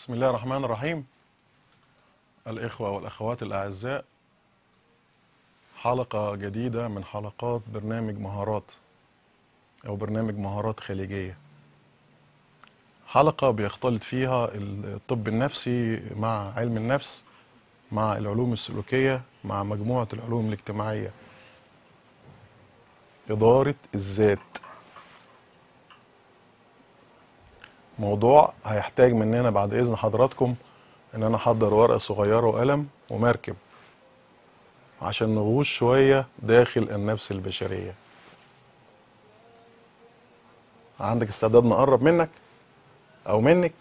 بسم الله الرحمن الرحيم. الإخوة والأخوات الأعزاء، حلقة جديدة من حلقات برنامج مهارات أو برنامج مهارات خليجية. حلقة بيختلط فيها الطب النفسي مع علم النفس مع العلوم السلوكية مع مجموعة العلوم الاجتماعية. إدارة الذات موضوع هيحتاج مننا بعد إذن حضراتكم إن أنا أحضر ورقة صغيرة وقلم ومركب عشان نغوص شوية داخل النفس البشرية. عندك استعداد نقرب منك أو منك؟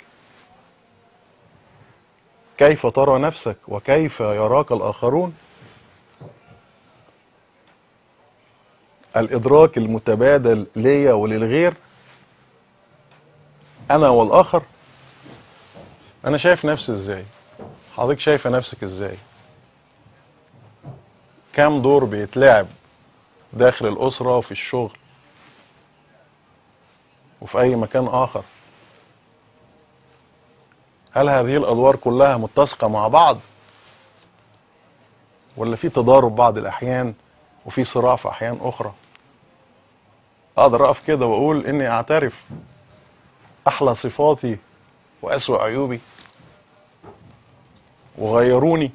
كيف ترى نفسك وكيف يراك الآخرون؟ الإدراك المتبادل ليا وللغير، أنا والآخر. أنا شايف نفسي إزاي؟ حضرتك شايفة نفسك إزاي؟ كام دور بيتلعب داخل الأسرة وفي الشغل وفي أي مكان آخر؟ هل هذه الأدوار كلها متسقة مع بعض ولا في تضارب بعض الأحيان وفي صراع في أحيان أخرى؟ أقدر أقف كده وأقول إني أعترف أحلى صفاتي وأسوأ عيوبي وغيروني،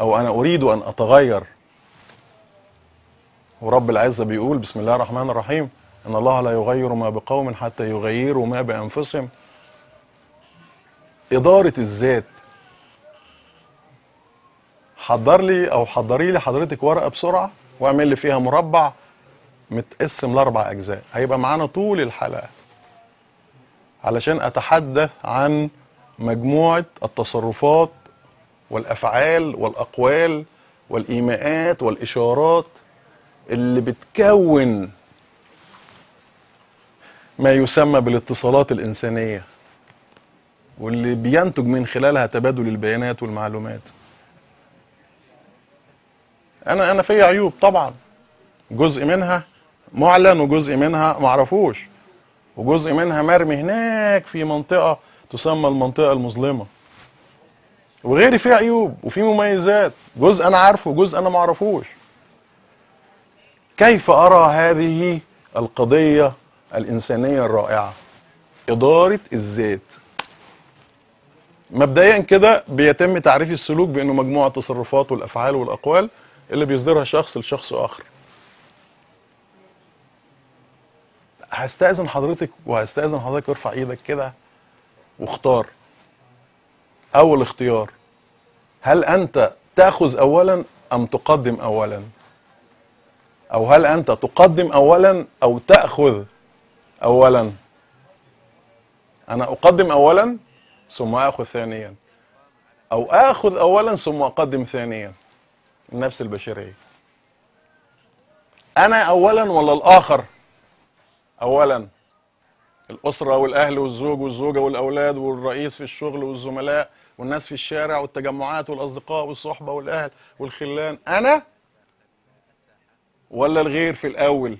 أو أنا أريد أن أتغير. ورب العزة بيقول بسم الله الرحمن الرحيم: إن الله لا يغير ما بقوم حتى يغيروا ما بأنفسهم. إدارة الذات. حضر لي أو حضري لي حضرتك ورقة بسرعة واعمل لي فيها مربع متقسم لأربع أجزاء، هيبقى معانا طول الحلقة علشان أتحدث عن مجموعة التصرفات والأفعال والأقوال والإيماءات والإشارات اللي بتكون ما يسمى بالاتصالات الإنسانية، واللي بينتج من خلالها تبادل البيانات والمعلومات. أنا في عيوب طبعا، جزء منها معلن وجزء منها معرفوش، وجزء منها مرمي هناك في منطقة تسمى المنطقة المظلمة. وغيري فيه عيوب وفيه مميزات، جزء أنا عارفه وجزء أنا معرفوش. كيف أرى هذه القضية الإنسانية الرائعة؟ إدارة الذات. مبدئيا كده بيتم تعريف السلوك بأنه مجموعة التصرفات والأفعال والأقوال اللي بيصدرها شخص لشخص آخر. هستأذن حضرتك وهستأذن حضرتك، ارفع ايدك كده واختار. أول اختيار: هل أنت تأخذ أولا أم تقدم أولا؟ أو هل أنت تقدم أولا أو تأخذ أولا؟ أنا أقدم أولا ثم آخذ ثانيا، أو آخذ أولا ثم أقدم ثانيا. النفس البشرية، أنا أولا ولا الآخر أولا؟ الأسرة والأهل والزوج والزوجة والأولاد والرئيس في الشغل والزملاء والناس في الشارع والتجمعات والأصدقاء والصحبة والأهل والخلان، أنا ولا الغير في الأول؟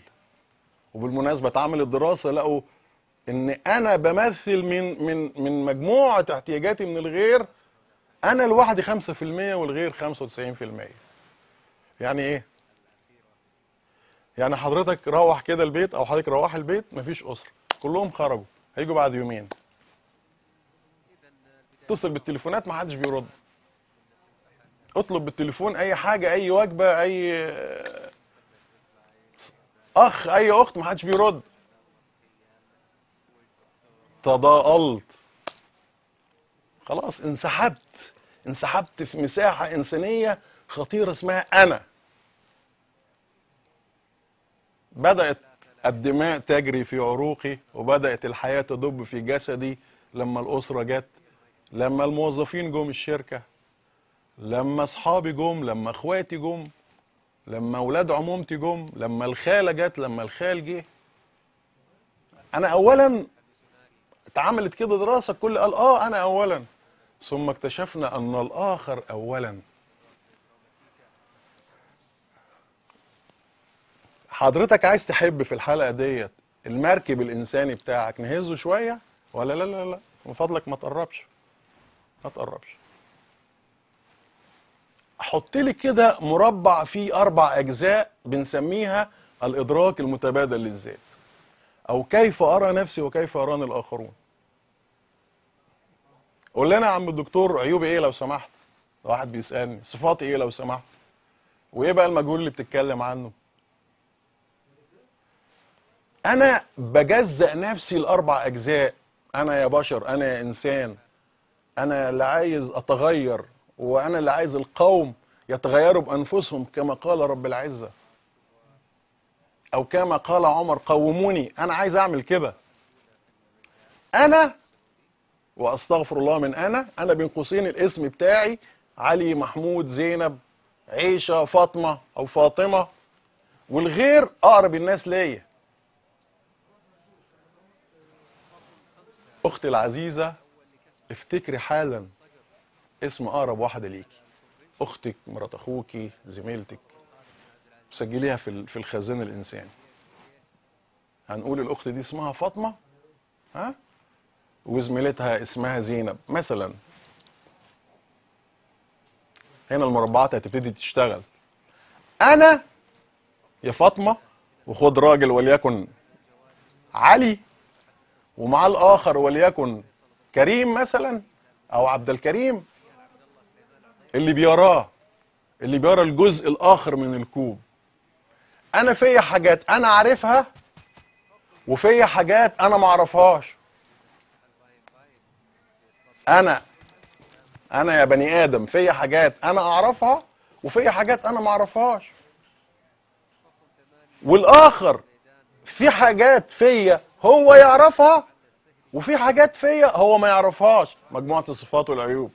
وبالمناسبة اتعملت دراسة لقوا إن أنا بمثل من من من مجموعة احتياجاتي من الغير، أنا لوحدي 5% والغير 95%. يعني إيه؟ يعني حضرتك روح كده البيت أو حضرتك روح البيت، مفيش أسرة، كلهم خرجوا، هيجوا بعد يومين. اتصل بالتليفونات محدش بيرد. اطلب بالتليفون أي حاجة، أي وجبة، أي أخ، أي أخت، محدش بيرد. تضاءلت، خلاص انسحبت، انسحبت في مساحة إنسانية خطيرة اسمها أنا. بدأت الدماء تجري في عروقي وبدأت الحياة تدب في جسدي لما الأسرة جت، لما الموظفين جم الشركة، لما أصحابي جم، لما أخواتي جم، لما أولاد عمومتي جم، لما الخالة جت، لما الخال جه. أنا أولا. اتعملت كده دراسة، الكل قال أنا أولا، ثم اكتشفنا أن الآخر أولا. حضرتك عايز تحب في الحلقة ديت المركب الإنساني بتاعك نهزه شوية ولا لا لا لا؟ من فضلك ما تقربش، ما تقربش. حط لي كده مربع فيه 4 أجزاء بنسميها الإدراك المتبادل للذات، أو كيف أرى نفسي وكيف أراني الآخرون. قول لنا يا عم الدكتور عيوبي إيه لو سمحت؟ واحد بيسألني صفاتي إيه لو سمحت؟ وإيه بقى المجهول اللي بتتكلم عنه؟ أنا بجزأ نفسي ل4 أجزاء. أنا يا بشر، أنا يا إنسان، أنا اللي عايز أتغير، وأنا اللي عايز القوم يتغيروا بأنفسهم كما قال رب العزة، أو كما قال عمر قوموني. أنا عايز أعمل كده. أنا، وأستغفر الله من أنا، أنا بين قوسين الاسم بتاعي علي، محمود، زينب، عيشة، فاطمة أو فاطمة، والغير أقرب الناس ليا. أختي العزيزة، افتكري حالا اسم أقرب واحدة ليكي، أختك، مرات أخوكي، زميلتك، سجليها في الخزان الإنساني. هنقول الأخت دي اسمها فاطمة، ها، وزميلتها اسمها زينب مثلا. هنا المربعات هتبتدي تشتغل. أنا يا فاطمة، وخد راجل وليكن علي، ومع الآخر وليكن كريم مثلا أو عبد الكريم، اللي بيراه، اللي بيرى الجزء الآخر من الكوب. أنا فيا حاجات أنا عارفها، وفيا حاجات أنا معرفهاش. أنا يا بني آدم فيا حاجات أنا أعرفها، وفيا حاجات أنا معرفهاش. والآخر في حاجات فيا هو يعرفها، وفي حاجات فيا هو ما يعرفهاش. مجموعة الصفات والعيوب،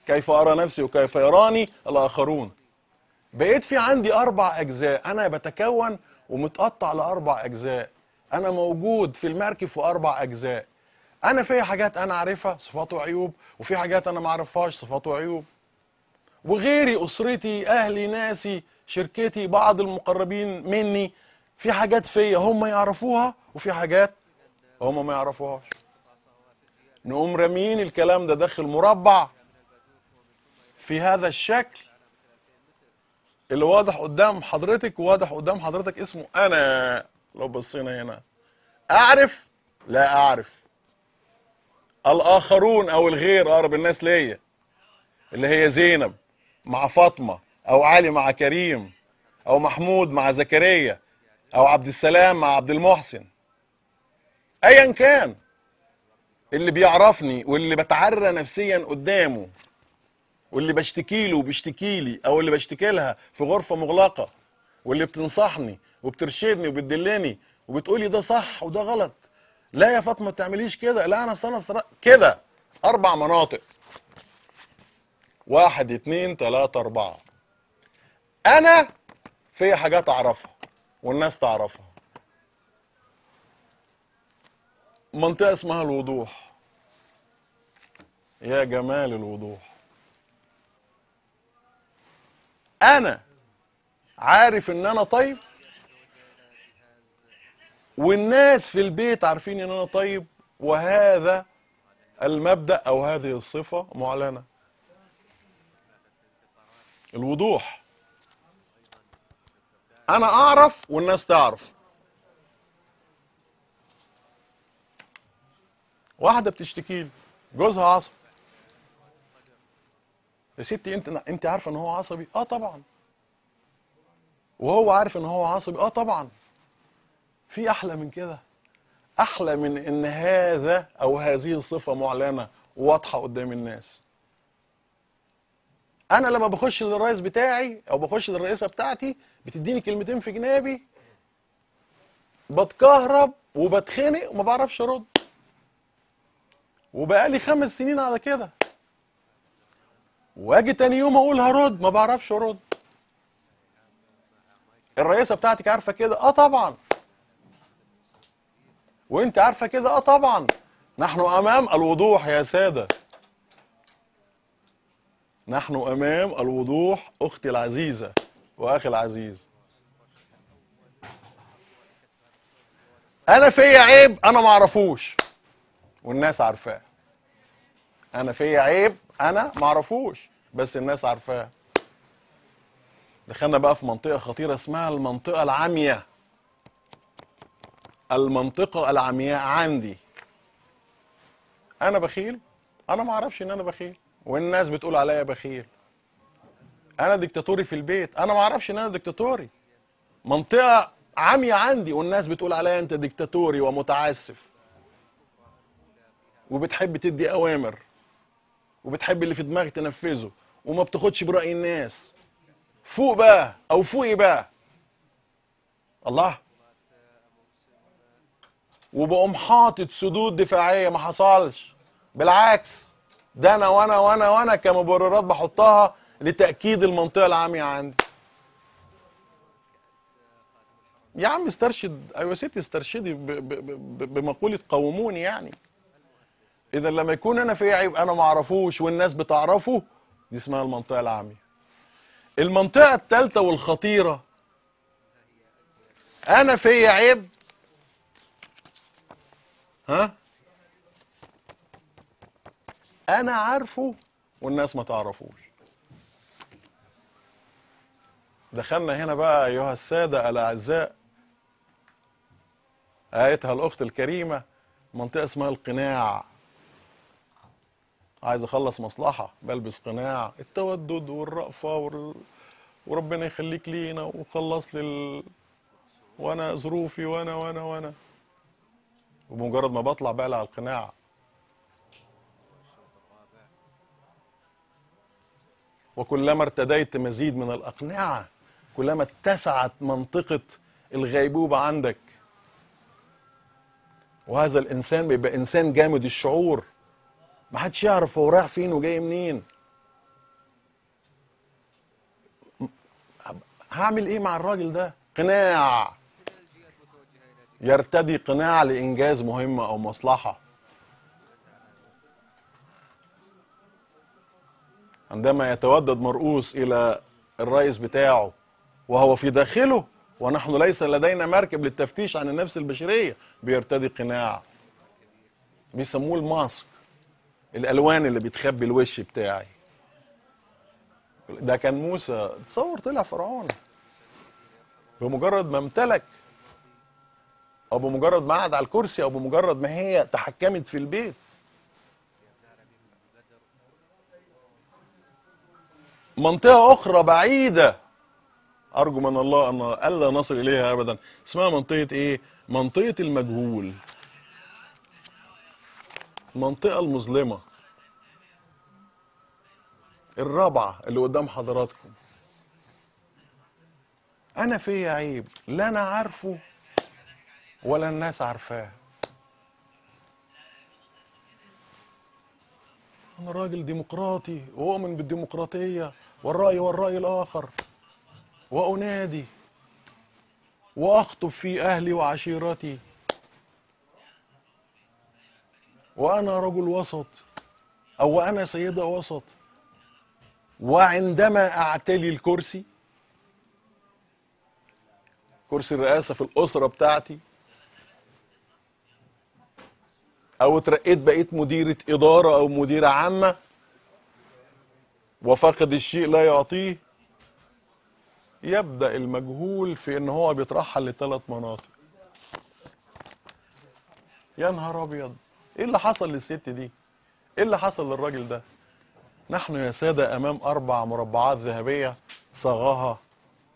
كيف أرى نفسي وكيف يراني الآخرون. بقيت في عندي 4 أجزاء، أنا بتكون ومتقطع ل4 أجزاء. أنا موجود في المركب في 4 أجزاء. أنا في حاجات أنا عارفها، صفات وعيوب، وفي حاجات أنا ما أعرفهاش، صفات وعيوب. وغيري، أسرتي، أهلي، ناسي، شركتي، بعض المقربين مني، في حاجات فيا هم يعرفوها، وفي حاجات هم ما يعرفوهاش. نقوم راميين الكلام ده داخل مربع في هذا الشكل اللي واضح قدام حضرتك، وواضح قدام حضرتك اسمه أنا. لو بصينا هنا، أعرف، لا أعرف، الآخرون أو الغير، أقرب الناس ليا، اللي هي زينب مع فاطمة، أو علي مع كريم، أو محمود مع زكريا، أو عبد السلام مع عبد المحسن، أيا كان اللي بيعرفني واللي بتعرى نفسيا قدامه، واللي بشتكي له وبيشتكي لي، او اللي بشتكي لها في غرفة مغلقة، واللي بتنصحني وبترشدني وبتدلني وبتقولي ده صح وده غلط، لا يا فاطمة ما تعمليش كده، لا انا اصل كده. 4 مناطق، 1 2 3 4. انا في حاجات اعرفها والناس تعرفها. منطقة اسمها الوضوح. يا جمال الوضوح. أنا عارف إن أنا طيب، والناس في البيت عارفين إن أنا طيب، وهذا المبدأ أو هذه الصفة معلنة. الوضوح، أنا أعرف والناس تعرف. واحدة بتشتكي لي جوزها عصبي. يا ستي انت عارفه ان هو عصبي؟ اه طبعا. وهو عارف ان هو عصبي؟ اه طبعا. في احلى من كده؟ احلى من ان هذا او هذه الصفة معلنة وواضحة قدام الناس. انا لما بخش للرئيس بتاعي او بخش للرئيسه بتاعتي بتديني كلمتين في جنابي، بتكهرب وبتخنق وما بعرفش ارد. وبقالي 5 سنين على كده. واجي تاني يوم اقول هرد، ما بعرفش ارد. الرئيسة بتاعتك عارفه كده؟ اه طبعا. وانت عارفه كده؟ اه طبعا. نحن امام الوضوح يا ساده. نحن امام الوضوح اختي العزيزة واخي العزيز. انا فيا عيب انا ما اعرفوش. والناس عارفاه. انا فيا عيب انا معرفوش بس الناس عارفاه. دخلنا بقى في منطقة خطيرة اسمها المنطقة العمياء. المنطقة العمياء عندي، انا بخيل، انا ما اعرفش ان انا بخيل والناس بتقول عليا بخيل. انا ديكتاتوري في البيت، انا ما اعرفش ان انا ديكتاتوري. منطقة عمياء عندي والناس بتقول عليا انت ديكتاتوري ومتعسف وبتحب تدي اوامر وبتحب اللي في دماغك تنفذه وما بتاخدش برأي الناس. فوق بقى او فوقي بقى. الله. وبقوم حاطط سدود دفاعية، ما حصلش، بالعكس ده انا وانا وانا وانا كمبررات بحطها لتأكيد المنطقة العامية عندي. يا عم استرشد، ايوه يا ستي استرشدي بمقولة قوموني يعني. اذا لما يكون انا في عيب انا ما اعرفوش والناس بتعرفه، دي اسمها المنطقة العامية. المنطقة الثالثة والخطيرة، انا في عيب ها انا عارفه والناس ما تعرفوش. دخلنا هنا بقى ايها السادة الاعزاء، ايتها الاخت الكريمة، منطقة اسمها القناع. عايز اخلص مصلحة بلبس قناع، التودد والرأفة وربنا يخليك لينا وخلص لي وانا ظروفي وانا وانا وانا. وبمجرد ما بطلع بقلع القناع. وكلما ارتديت مزيد من الأقنعة كلما اتسعت منطقة الغيبوبة عندك. وهذا الإنسان بيبقى إنسان جامد الشعور، ما حدش يعرف هو رايح فين وجاي منين. هعمل ايه مع الراجل ده؟ قناع، يرتدي قناع لإنجاز مهمة أو مصلحة. عندما يتودد مرؤوس إلى الرئيس بتاعه وهو في داخله ونحن ليس لدينا مركب للتفتيش عن النفس البشرية، بيرتدي قناع بيسموه الماسك، الألوان اللي بتخبي الوش بتاعي. ده كان موسى، تصور طلع فرعون بمجرد ما امتلك أو بمجرد ما قعد على الكرسي أو بمجرد ما هي تحكمت في البيت. منطقة أخرى بعيدة أرجو من الله أن ألا نصل إليها أبدا، اسمها منطقة إيه؟ منطقة المجهول، المنطقة المظلمة الرابعة اللي قدام حضراتكم. أنا فيا عيب لا أنا عارفه ولا الناس عارفاه. أنا راجل ديمقراطي وأؤمن بالديمقراطية والرأي والرأي الآخر، وأنادي وأخطب في أهلي وعشيرتي، وأنا رجل وسط أو أنا سيدة وسط. وعندما أعتلي الكرسي، كرسي الرئاسة في الأسرة بتاعتي، أو اترقيت بقيت مديرة إدارة أو مديرة عامة، وفقد الشيء لا يعطيه، يبدأ المجهول في إن هو بيترحل لثلاث مناطق. يا نهار أبيض، إيه اللي حصل للست دي؟ إيه اللي حصل للراجل ده؟ نحن يا سادة أمام 4 مربعات ذهبية صاغها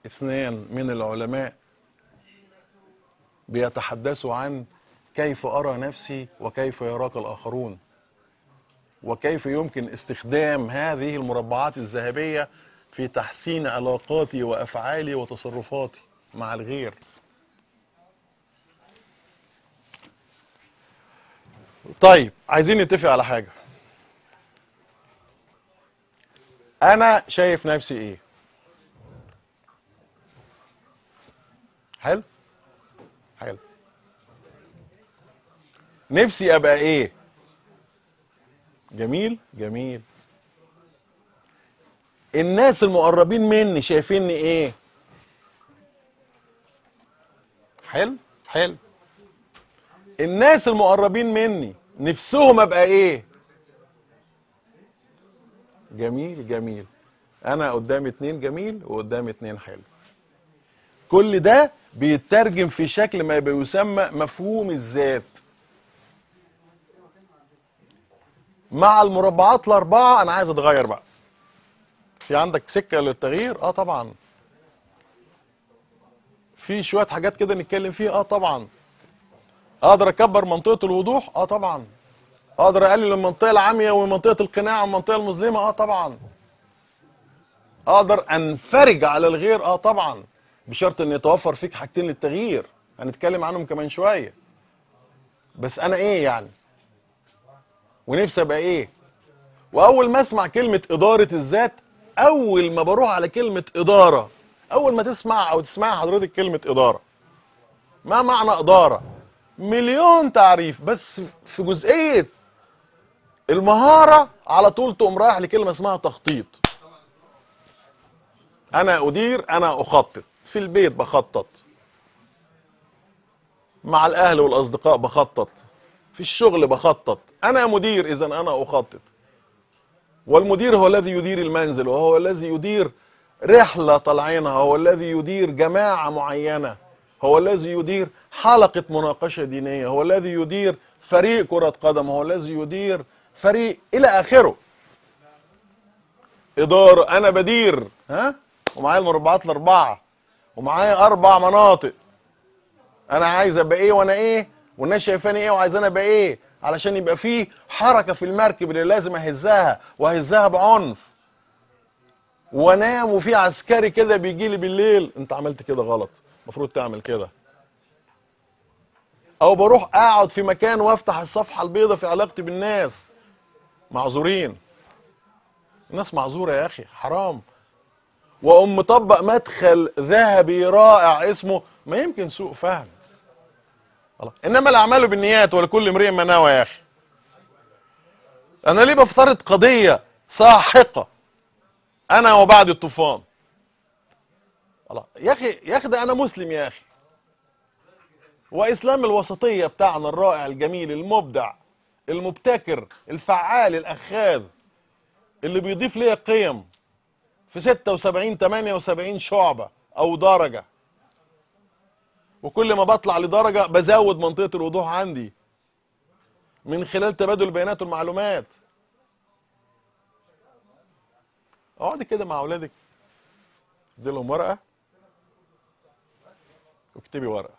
2 من العلماء بيتحدثوا عن كيف أرى نفسي وكيف يراك الآخرون، وكيف يمكن استخدام هذه المربعات الذهبية في تحسين علاقاتي وأفعالي وتصرفاتي مع الغير. طيب، عايزين نتفق على حاجة. أنا شايف نفسي إيه؟ حلو؟ حلو. نفسي أبقى إيه؟ جميل؟ جميل. الناس المقربين مني شايفيني إيه؟ حلو؟ حلو. الناس المقربين مني نفسهم ابقى ايه؟ جميل جميل. انا قدامي 2 جميل وقدامي 2 حلو. كل ده بيترجم في شكل ما بيسمى مفهوم الذات. مع المربعات الأربعة أنا عايز أتغير بقى. في عندك سكة للتغيير؟ آه طبعا. في شوية حاجات كده نتكلم فيها؟ آه طبعا. أقدر أكبر منطقة الوضوح؟ آه طبعا. أقدر أقلل المنطقة العامية ومنطقة القناع والمنطقة المظلمة؟ آه طبعا. أقدر أنفرج على الغير؟ آه طبعا، بشرط إن يتوفر فيك حاجتين للتغيير هنتكلم عنهم كمان شوية. بس أنا إيه يعني؟ ونفسي ابقى ايه؟ واول ما اسمع كلمة ادارة الذات، اول ما بروح على كلمة ادارة، اول ما تسمع او تسمع حضرتك كلمة ادارة، ما معنى ادارة؟ مليون تعريف، بس في جزئية المهارة على طول تقوم رايح لكلمة اسمها تخطيط. انا ادير، انا اخطط. في البيت بخطط، مع الاهل والاصدقاء بخطط، في الشغل بخطط. أنا مدير، إذن أنا أخطط. والمدير هو الذي يدير المنزل، وهو الذي يدير رحلة طالعينها، هو الذي يدير جماعة معينة، هو الذي يدير حلقة مناقشة دينية، هو الذي يدير فريق كرة قدم، هو الذي يدير فريق إلى آخره. إدارة، أنا بدير، ها؟ ومعايا المربعات الأربعة، ومعايا 4 مناطق. أنا عايز أبقى إيه وأنا إيه، والناس شايفاني ايه وعايزاني ابقى ايه، علشان يبقى فيه حركة في المركب اللي لازم اهزها، واهزها بعنف. وانام وفي عسكري كده بيجي لي بالليل، انت عملت كده غلط، المفروض تعمل كده. او بروح اقعد في مكان وافتح الصفحة البيضاء في علاقتي بالناس. معذورين، الناس معذوره يا اخي، حرام. واقوم مطبق مدخل ذهبي رائع اسمه ما يمكن سوء فهم. الله. انما الاعمال بالنيات ولكل امرئ ما نوى. يا اخي انا ليه بفترض قضية ساحقة انا وبعد الطوفان؟ الله يا اخي، يا اخي ده انا مسلم يا اخي. واسلام الوسطية بتاعنا الرائع الجميل المبدع المبتكر الفعال الاخاذ اللي بيضيف ليا قيم في 76 78 شعبه او درجه، وكل ما بطلع لدرجة بزود منطقة الوضوح عندي من خلال تبادل البيانات والمعلومات. اقعدي كده مع اولادك، ادي لهم ورقة واكتبي ورقة،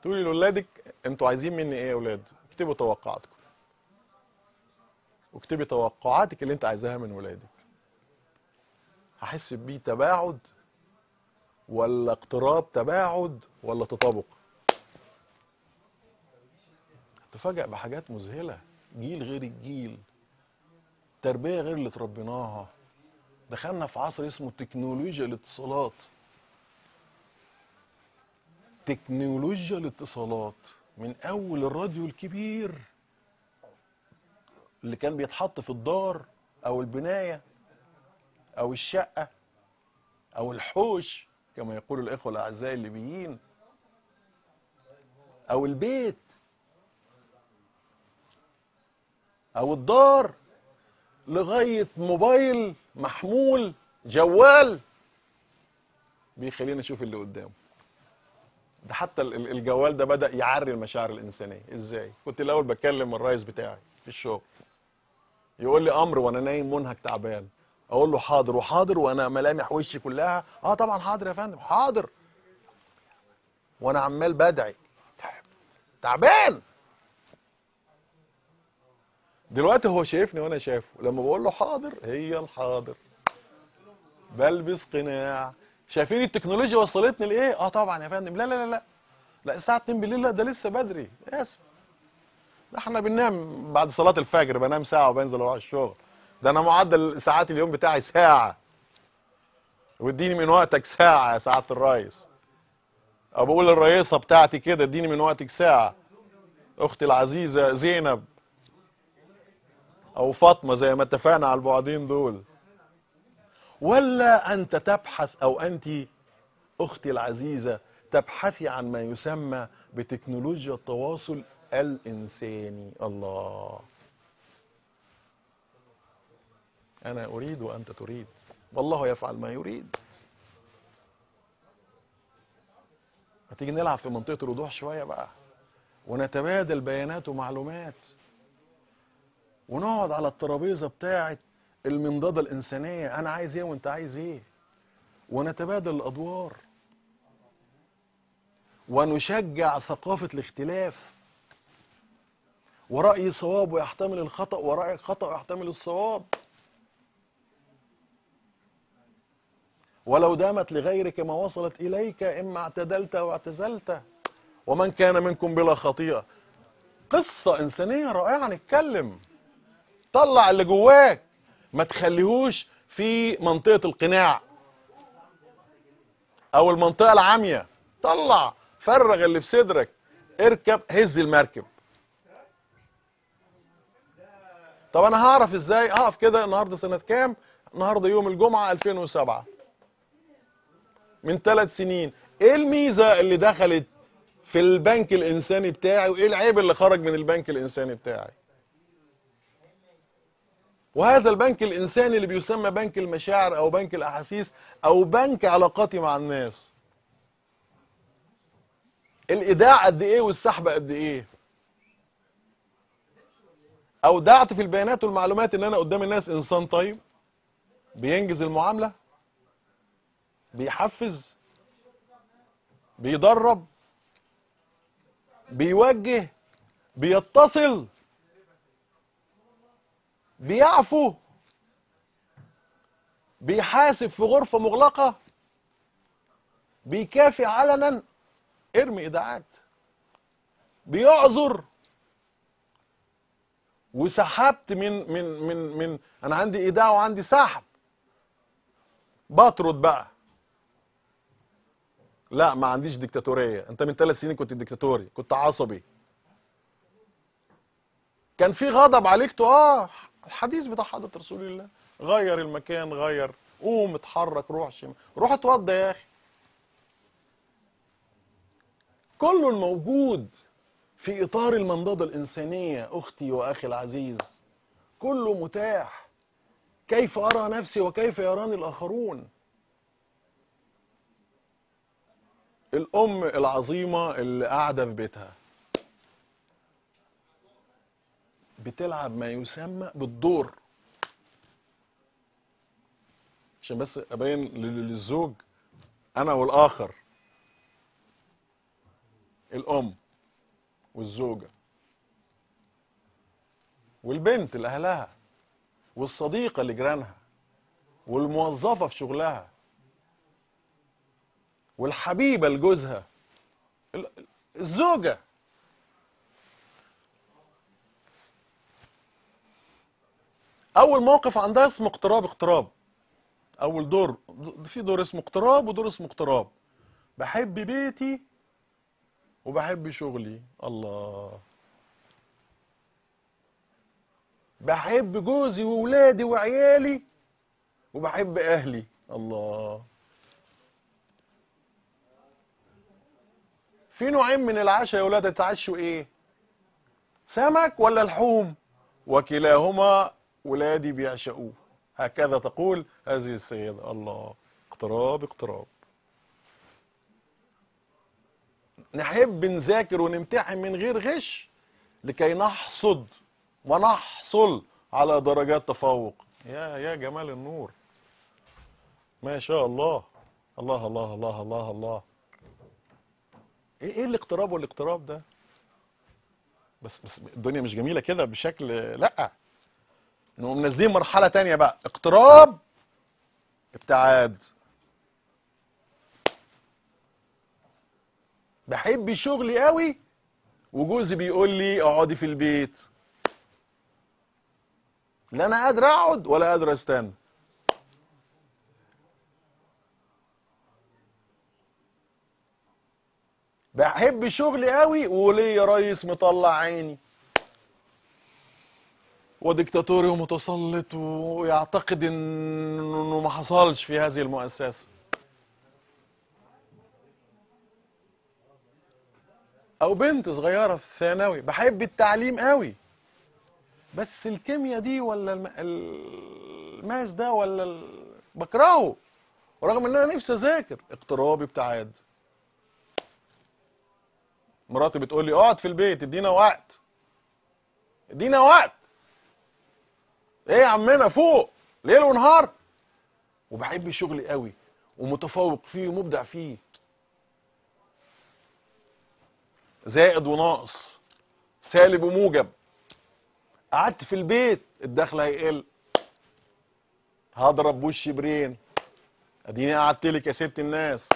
تقولي لاولادك انتوا عايزين مني ايه يا اولاد؟ اكتبوا توقعاتكم، واكتبي توقعاتك اللي انت عايزاها من ولادك. هحس بيه تباعد ولا اقتراب، تباعد ولا تطابق؟ هتفاجأ بحاجات مذهلة. جيل غير الجيل، تربية غير اللي تربيناها. دخلنا في عصر اسمه تكنولوجيا الاتصالات. تكنولوجيا الاتصالات من أول الراديو الكبير اللي كان بيتحط في الدار أو البناية أو الشقة أو الحوش كما يقول الإخوة الأعزاء الليبيين، أو البيت أو الدار، لغاية موبايل محمول جوال بيخلينا نشوف اللي قدامه. ده حتى الجوال ده بدأ يعري المشاعر الإنسانية. إزاي؟ كنت الأول بكلم الرئيس بتاعي في الشغل، يقول لي أمر وأنا نايم منهك تعبان، أقول له حاضر وحاضر وأنا ملامح وشي كلها آه طبعا حاضر يا فندم حاضر، وأنا عمال بدعي تعبان. دلوقتي هو شايفني وانا شايفه، لما بقول له حاضر هي الحاضر، بلبس قناع. شايفين التكنولوجيا وصلتني لايه؟ اه طبعا يا فندم، لا لا لا لا لا الساعة 2 بالليل، لا ده لسه بدري، اسف، ده احنا بننام بعد صلاة الفجر، بنام ساعة وبنزل اروح الشغل، ده انا معدل ساعات اليوم بتاعي ساعة، واديني من وقتك ساعة يا سعادة الريس. او بقول للرئيسه بتاعتي كده اديني من وقتك ساعة، اختي العزيزة زينب او فاطمة زي ما اتفقنا على البعدين دول. ولا انت تبحث، او انت اختي العزيزة تبحثي عن ما يسمى بتكنولوجيا التواصل الإنساني. الله، أنا أريد وأنت تريد، والله يفعل ما يريد. ما تيجي نلعب في منطقة الوضوح شوية بقى، ونتبادل بيانات ومعلومات، ونقعد على الترابيزة بتاعة المنضدة الإنسانية، أنا عايز إيه وأنت عايز إيه، ونتبادل الأدوار، ونشجع ثقافة الاختلاف، ورأيي صواب ويحتمل الخطأ، ورأيك خطأ ويحتمل الصواب. ولو دامت لغيرك ما وصلت إليك إما اعتدلت واعتزلت، ومن كان منكم بلا خطيئة. قصة إنسانية رائعة. نتكلم، طلع اللي جواك، ما تخليهوش في منطقة القناع أو المنطقة العامية. طلع، فرغ اللي في صدرك، اركب، هز المركب. طب أنا هعرف إزاي؟ أقف كده النهاردة سنة كام؟ النهاردة يوم الجمعة 2007، من 3 سنين. إيه الميزة اللي دخلت في البنك الإنساني بتاعي، وإيه العيب اللي خرج من البنك الإنساني بتاعي؟ وهذا البنك الإنساني اللي بيسمى بنك المشاعر أو بنك الأحاسيس أو بنك علاقاتي مع الناس، الإيداع قد إيه والسحب قد إيه؟ أودعت في البيانات والمعلومات إن أنا قدام الناس إنسان طيب، بينجز المعاملة، بيحفز، بيدرب، بيوجه، بيتصل، بيعفو، بيحاسب في غرفة مغلقة، بيكافئ علنا، ارمي إيداعات، بيعذر. وسحبت من من من من انا عندي ايداع وعندي سحب، بطرد بقى. لا، ما عنديش ديكتاتورية. انت من 3 سنين كنت ديكتاتوري، كنت عصبي، كان في غضب عليك. الحديث بتاع حضرة رسول الله، غير المكان، غير، قوم اتحرك، روح شمال، روح اتوضى يا اخي. كل موجود في اطار المنضدة الانسانية. اختي واخي العزيز، كله متاح. كيف ارى نفسي وكيف يراني الاخرون؟ الام العظيمة اللي قاعدة في بيتها بتلعب ما يسمى بالدور، عشان بس ابين للزوج انا والاخر. الام والزوجة والبنت اللي اهلها والصديقه اللي جيرانها والموظفه في شغلها والحبيبه لجوزها، الزوجة. اول موقف عندها اسمه اقتراب. اقتراب اول دور، في دور اسمه اقتراب ودور اسمه اقتراب. بحب بيتي وبحب شغلي، الله. بحب جوزي وولادي وعيالي وبحب اهلي، الله. في نوعين من العشاء يا ولاد، تتعشوا ايه؟ سمك ولا لحوم؟ وكلاهما ولادي بيعشقوه. هكذا تقول هذه السيدة. الله، اقتراب اقتراب. نحب نذاكر ونمتحن من غير غش لكي نحصد ونحصل على درجات تفوق. يا جمال النور، ما شاء الله، الله الله الله الله الله. ايه الاقتراب والاقتراب ده؟ بس الدنيا مش جميلة كده بشكل، لا، نقوم نازلين مرحلة تانية بقى، اقتراب ابتعاد. بحب شغلي قوي وجوزي بيقول لي اقعدي في البيت، لا انا قادر اقعد ولا قادر استنى. بحب شغلي قوي وليه يا ريس مطلع عيني وديكتاتوري ومتسلط ويعتقد انه ما حصلش في هذه المؤسسة. او بنت صغيرة في الثانوي، بحب التعليم قوي، بس الكيمياء دي ولا الماس ده ولا بكرهه، ورغم ان انا نفسي اذاكر. اقتراب ابتعاد. مراتي بتقول لي اقعد في البيت، ادينا وقت، ادينا وقت. ايه يا عمنا فوق ليل ونهار. وبحب شغلي قوي ومتفوق فيه ومبدع فيه. زائد وناقص، سالب وموجب. قعدت في البيت الدخل هيقل، هضرب بوشي برين، اديني قعدت لك يا ست الناس.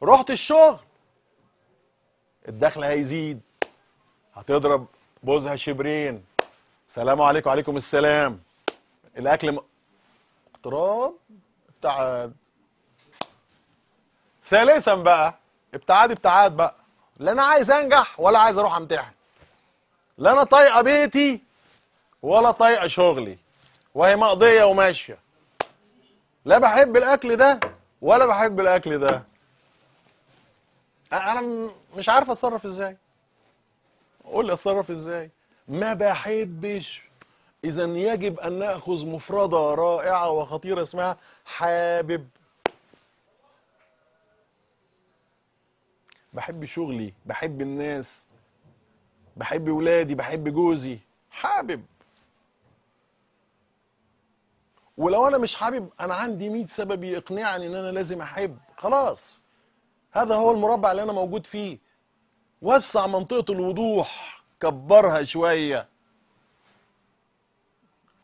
رحت الشغل الدخل هيزيد، هتضرب بوزها شبرين، سلام عليكم وعليكم السلام. الاكل اقتراب ابتعاد. ثالثا بقى ابتعاد ابتعاد بقى، لا انا عايز انجح ولا عايز اروح امتحن، لا انا طايقة بيتي ولا طايقة شغلي، وهي مقضية وماشية، لا بحب الاكل ده ولا بحب الاكل ده، انا مش عارف اتصرف ازاي. قول لي اتصرف ازاي؟ ما بحبش. اذا يجب ان ناخذ مفرده رائعة وخطيرة اسمها حابب. بحب شغلي، بحب الناس، بحب ولادي، بحب جوزي، حابب. ولو انا مش حابب انا عندي 100 سبب يقنعني ان انا لازم احب. خلاص، هذا هو المربع اللي انا موجود فيه. وسع منطقة الوضوح، كبرها شوية.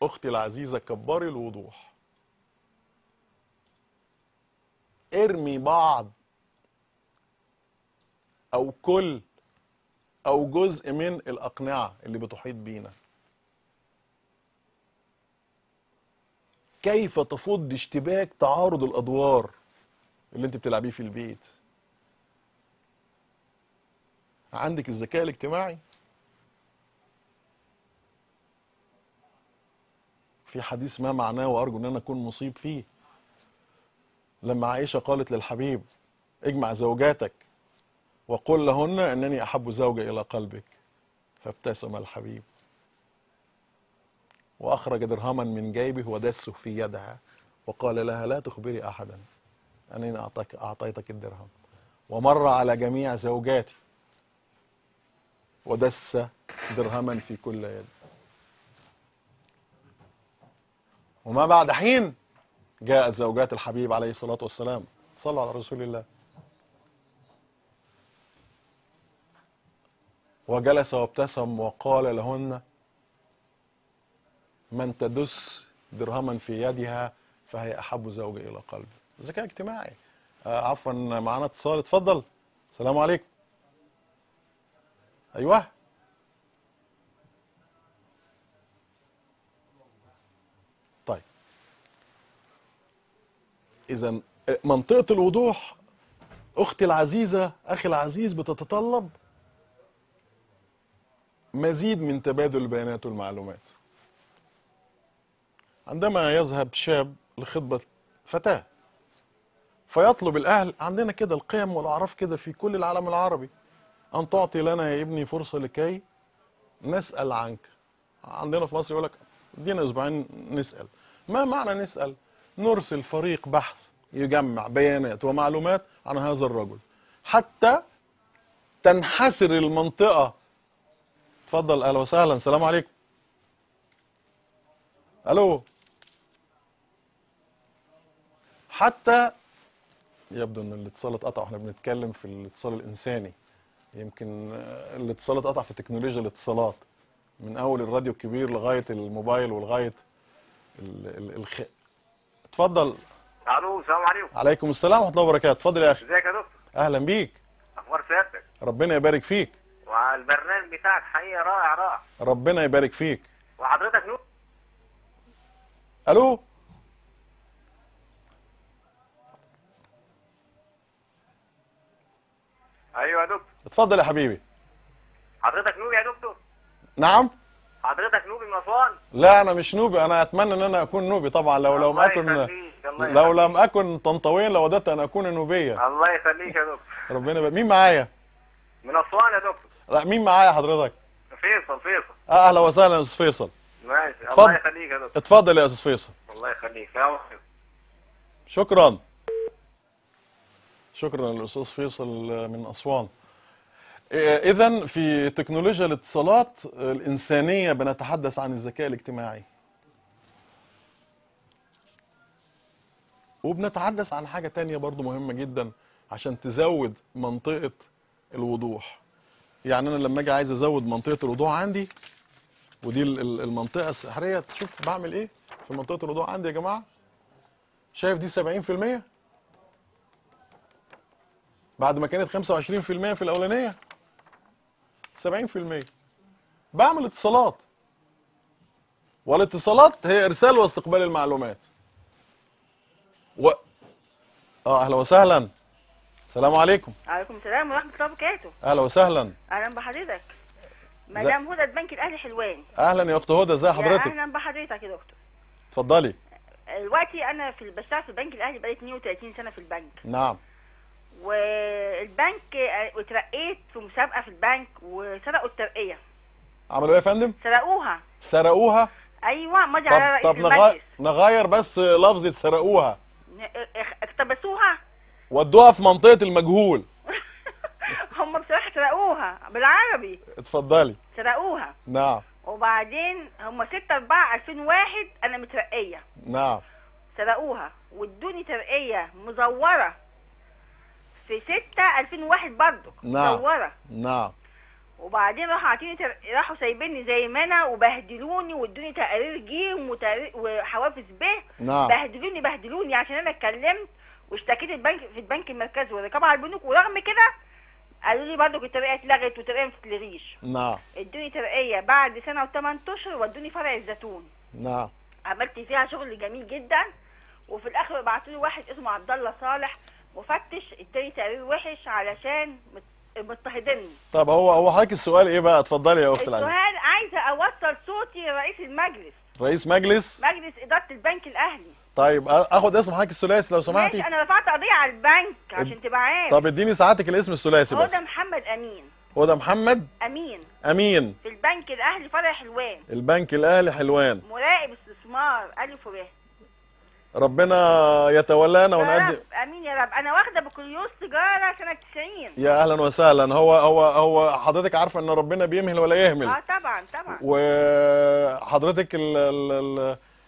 اختي العزيزة كبري الوضوح، ارمي بعض او كل او جزء من الاقنعة اللي بتحيط بينا. كيف تفض اشتباك تعارض الادوار اللي انت بتلعبيه في البيت؟ عندك الذكاء الاجتماعي. في حديث ما معناه وارجو ان انا اكون مصيب فيه، لما عائشة قالت للحبيب اجمع زوجاتك وقل لهن انني احب زوجة الى قلبك، فابتسم الحبيب واخرج درهما من جيبه ودسه في يدها وقال لها لا تخبري احدا انني اعطيتك الدرهم. ومر على جميع زوجاتي ودس درهما في كل يد. وما بعد حين جاءت زوجات الحبيب عليه الصلاة والسلام، صلوا على رسول الله، وجلس وابتسم وقال لهن من تدس درهما في يدها فهي أحب زوجة إلى قلبي. ذكاء اجتماعي. عفوا معانا اتصال، اتفضل. السلام عليكم. أيوه. طيب، إذا منطقة الوضوح أختي العزيزة أخي العزيز بتتطلب مزيد من تبادل البيانات والمعلومات. عندما يذهب شاب لخطبة فتاة فيطلب الأهل، عندنا كده القيم والأعراف كده في كل العالم العربي، أن تعطي لنا يا ابني فرصة لكي نسأل عنك. عندنا في مصر يقولك ادينا أسبوعين نسأل. ما معنى نسأل؟ نرسل فريق بحث يجمع بيانات ومعلومات عن هذا الرجل حتى تنحسر المنطقة. اتفضل. اهلا وسهلا، السلام عليكم. الو. حتى يبدو ان الاتصال اتقطع، واحنا بنتكلم في الاتصال الانساني، يمكن الاتصال اتقطع في تكنولوجيا الاتصالات من اول الراديو الكبير لغاية الموبايل ولغاية اتفضل. الو، السلام عليكم. عليكم السلام ورحمة الله وبركاته. اتفضل يا اخي. ازيك يا دكتور؟ اهلا بيك. اخبار سيادتك؟ ربنا يبارك فيك. والبرنامج بتاعك حقيقة رائع رائع. ربنا يبارك فيك. وحضرتك نور. الو. ايوه يا دكتور. اتفضل يا حبيبي. حضرتك نور يا دكتور؟ نعم. حضرتك نوبي من اسوان؟ لا انا مش نوبي، انا اتمنى ان انا اكون نوبي طبعا. لو لم اكن، لو لم اكن طنطاويا لوددت ان اكون نوبيه. الله يخليك يا دكتور. ربنا يبارك. مين معايا؟ من اسوان يا دكتور. لا مين معايا حضرتك؟ فيصل. فيصل. اهلا وسهلا يا استاذ فيصل. ماشي، الله يخليك يا دكتور. اتفضل يا استاذ فيصل. الله يخليك. شكرا. شكرا للاستاذ فيصل من اسوان. اذا في تكنولوجيا الاتصالات الانسانية بنتحدث عن الذكاء الاجتماعي، وبنتحدث عن حاجة تانية برضو مهمة جدا عشان تزود منطقة الوضوح. يعني انا لما اجي عايز ازود منطقة الوضوح عندي، ودي المنطقة السحريه، تشوف بعمل ايه في منطقة الوضوح عندي يا جماعة. شايف دي 70% بعد ما كانت 25% في الاولانية، 70%. بعمل اتصالات، والاتصالات هي ارسال واستقبال المعلومات. و اهلا وسهلا. السلام عليكم. وعليكم السلام ورحمة الله وبركاته. اهلا وسهلا. اهلا بحضرتك مدام هدى، البنك الاهلي حلوان. اهلا يا اخت هدى، ازي حضرتك؟ اهلا بحضرتك يا دكتور. اتفضلي. دلوقتي انا بشتغل في البنك الاهلي بقالي 32 سنة في البنك. نعم. والبنك اترقيت في مسابقة في البنك وسرقوا الترقية. عملوا ايه يا فندم؟ سرقوها. سرقوها؟ ايوه، ماضي على رئيس طب المجلس. نغير بس لفظه سرقوها. اقتبسوها، ودوها في منطقة المجهول. هم بصراحة سرقوها بالعربي. اتفضلي. سرقوها. نعم. وبعدين هم 6/4/2001 انا مترقيه. نعم. سرقوها وادوني ترقيه مزوره في 6/2001 برضه. نعم. مزوره. نعم. وبعدين راحوا عاطيني راحوا سايبيني زي ما انا وبهدلوني وادوني تقارير جيم وحوافز ب. نعم. بهدلوني بهدلوني عشان انا اتكلمت واشتكيت البنك في البنك المركزي والرقابه على البنوك، ورغم كده قالوا لي برضه الترقية اتلغت والترقيه ما بتتلغيش. نعم. ادوني ترقيه بعد سنة و8 اشهر وادوني فرع الزيتون. نعم. عملت فيها شغل جميل جدا، وفي الاخر بعتوا لي واحد اسمه عبد الله صالح مفتش اداني تقرير وحش علشان مضطهدني. طب هو حضرتك السؤال ايه بقى؟ اتفضلي يا اختي العزيزة. السؤال عايزه اوصل صوتي لرئيس المجلس. رئيس مجلس؟ مجلس ادارة البنك الاهلي. طيب اخد اسم حضرتك الثلاثي لو سمحتي. ماشي، انا رفعت قضية على البنك عشان تبقى عارف. طب اديني ساعتك الاسم الثلاثي بس. هدى محمد امين. هدى محمد امين. امين في البنك الاهلي فرع حلوان. البنك الاهلي حلوان. مراقب استثمار الف وب. ربنا يتولانا ونقدم. امين يا رب. انا واخده بكالوريوس تجارة سنة 90. يا اهلا وسهلا. هو حضرتك عارفه ان ربنا بيمهل ولا يهمل. طبعا طبعا. وحضرتك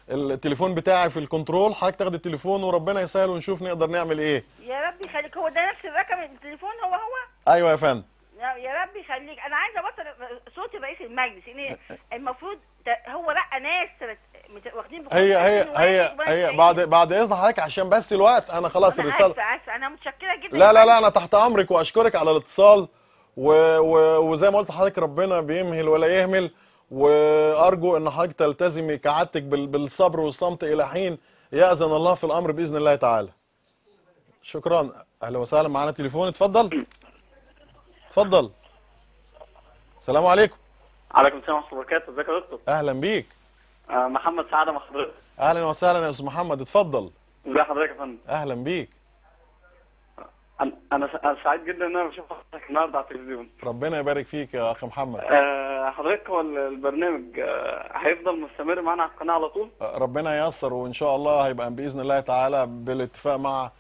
التليفون بتاعي في الكنترول، حضرتك تاخد التليفون وربنا يسهل ونشوف نقدر نعمل ايه. يا رب يخليك. هو ده نفس الرقم التليفون هو هو؟ ايوه يا فندم. يا رب يخليك. انا عايزه ابطل صوتي رئيس المجلس، لان المفروض هو رقى ناس واخدين هي هي هي هي بعد اذن حضرتك عشان بس الوقت انا خلاص الرسالة. اسفه انا متشكره جدا. لا لا لا، انا تحت امرك واشكرك على الاتصال، وزي ما قلت لحضرتك ربنا بيمهل ولا يهمل، وارجو ان حضرتك تلتزمي كعادتك بالصبر والصمت الى حين يأذن الله في الامر باذن الله تعالى. شكرا. اهلا وسهلا. معانا تليفون، اتفضل. اتفضل. السلام عليكم. عليكم السلام ورحمة الله وبركاته. ازيك يا دكتور؟ اهلا بيك. محمد سعادة مع حضرتك. اهلا وسهلا يا استاذ محمد، اتفضل. ازي حضرتك يا فندم؟ اهلا بيك. انا سعيد جدا ان انا بشوف حضرتك النهارده على التلفزيون. ربنا يبارك فيك يا اخي محمد. حضرتك هو البرنامج هيفضل مستمر معانا على القناة على طول؟ ربنا ييسر وان شاء الله هيبقى باذن الله تعالى بالاتفاق مع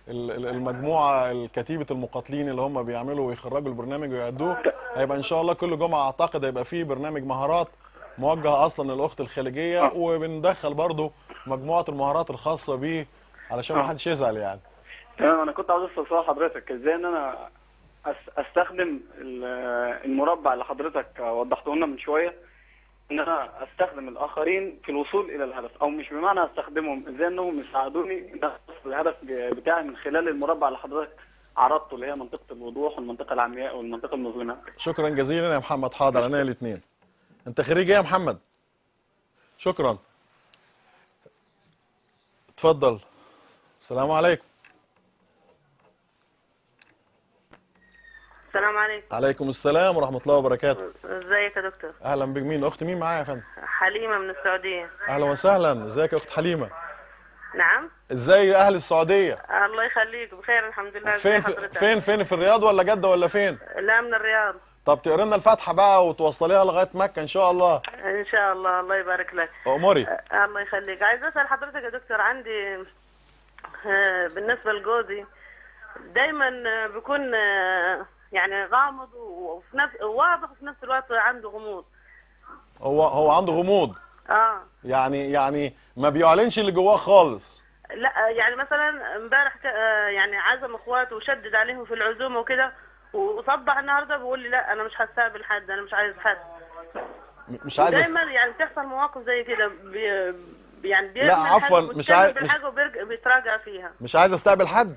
المجموعة الكتيبة المقاتلين اللي هم بيعملوا ويخرجوا البرنامج ويعدوه، هيبقى ان شاء الله كل جمعه اعتقد هيبقى فيه برنامج مهارات موجه اصلا للاخت الخليجية، وبندخل برضو مجموعة المهارات الخاصة بيه علشان ما حدش يزعل يعني. تمام. انا كنت عاوز اسال سؤال حضرتك، ازاي ان انا استخدم المربع اللي حضرتك وضحته لنا من شوية، ان انا استخدم الاخرين في الوصول الى الهدف، او مش بمعنى استخدمهم، ازاي انهم يساعدوني ان اوصل للهدف بتاعي من خلال المربع اللي حضرتك عرضته، اللي هي منطقة الوضوح والمنطقة العمياء والمنطقة المظلمة. شكرا جزيلا يا محمد. حاضر، انا الاثنين. انت خريج ايه يا محمد؟ شكرا. اتفضل. السلام عليكم. السلام عليكم. عليكم السلام ورحمة الله وبركاته. ازيك يا دكتور؟ اهلا بك. مين اخت مين معايا يا فندم؟ حليمة من السعودية. اهلا وسهلا، ازيك يا اخت حليمة؟ نعم. ازاي اهل السعودية؟ الله يخليك، بخير الحمد لله. فين فين فين في الرياض ولا جده ولا فين؟ لا من الرياض. طب تقري لنا الفاتحة بقى وتوصليها لغاية مكة ان شاء الله. ان شاء الله، الله يبارك لك. اموري. الله يخليك. عايز اسال حضرتك يا دكتور، عندي بالنسبة لجوزي دايما بيكون يعني غامض وفي نفس واضح وفي نفس الوقت عنده غموض. هو عنده غموض. يعني ما بيعلنش اللي جواه خالص. لا يعني مثلا امبارح يعني عزم اخواته وشدد عليهم في العزومة وكده، وصبح النهارده بيقول لي لا انا مش هستقبل حد، انا مش عايز حد. مش عايز. دايما يعني بتحصل مواقف زي كده، يعني بيعمل لا عفوا مش عايز حاجة وبيتراجع فيها. مش عايز استقبل حد.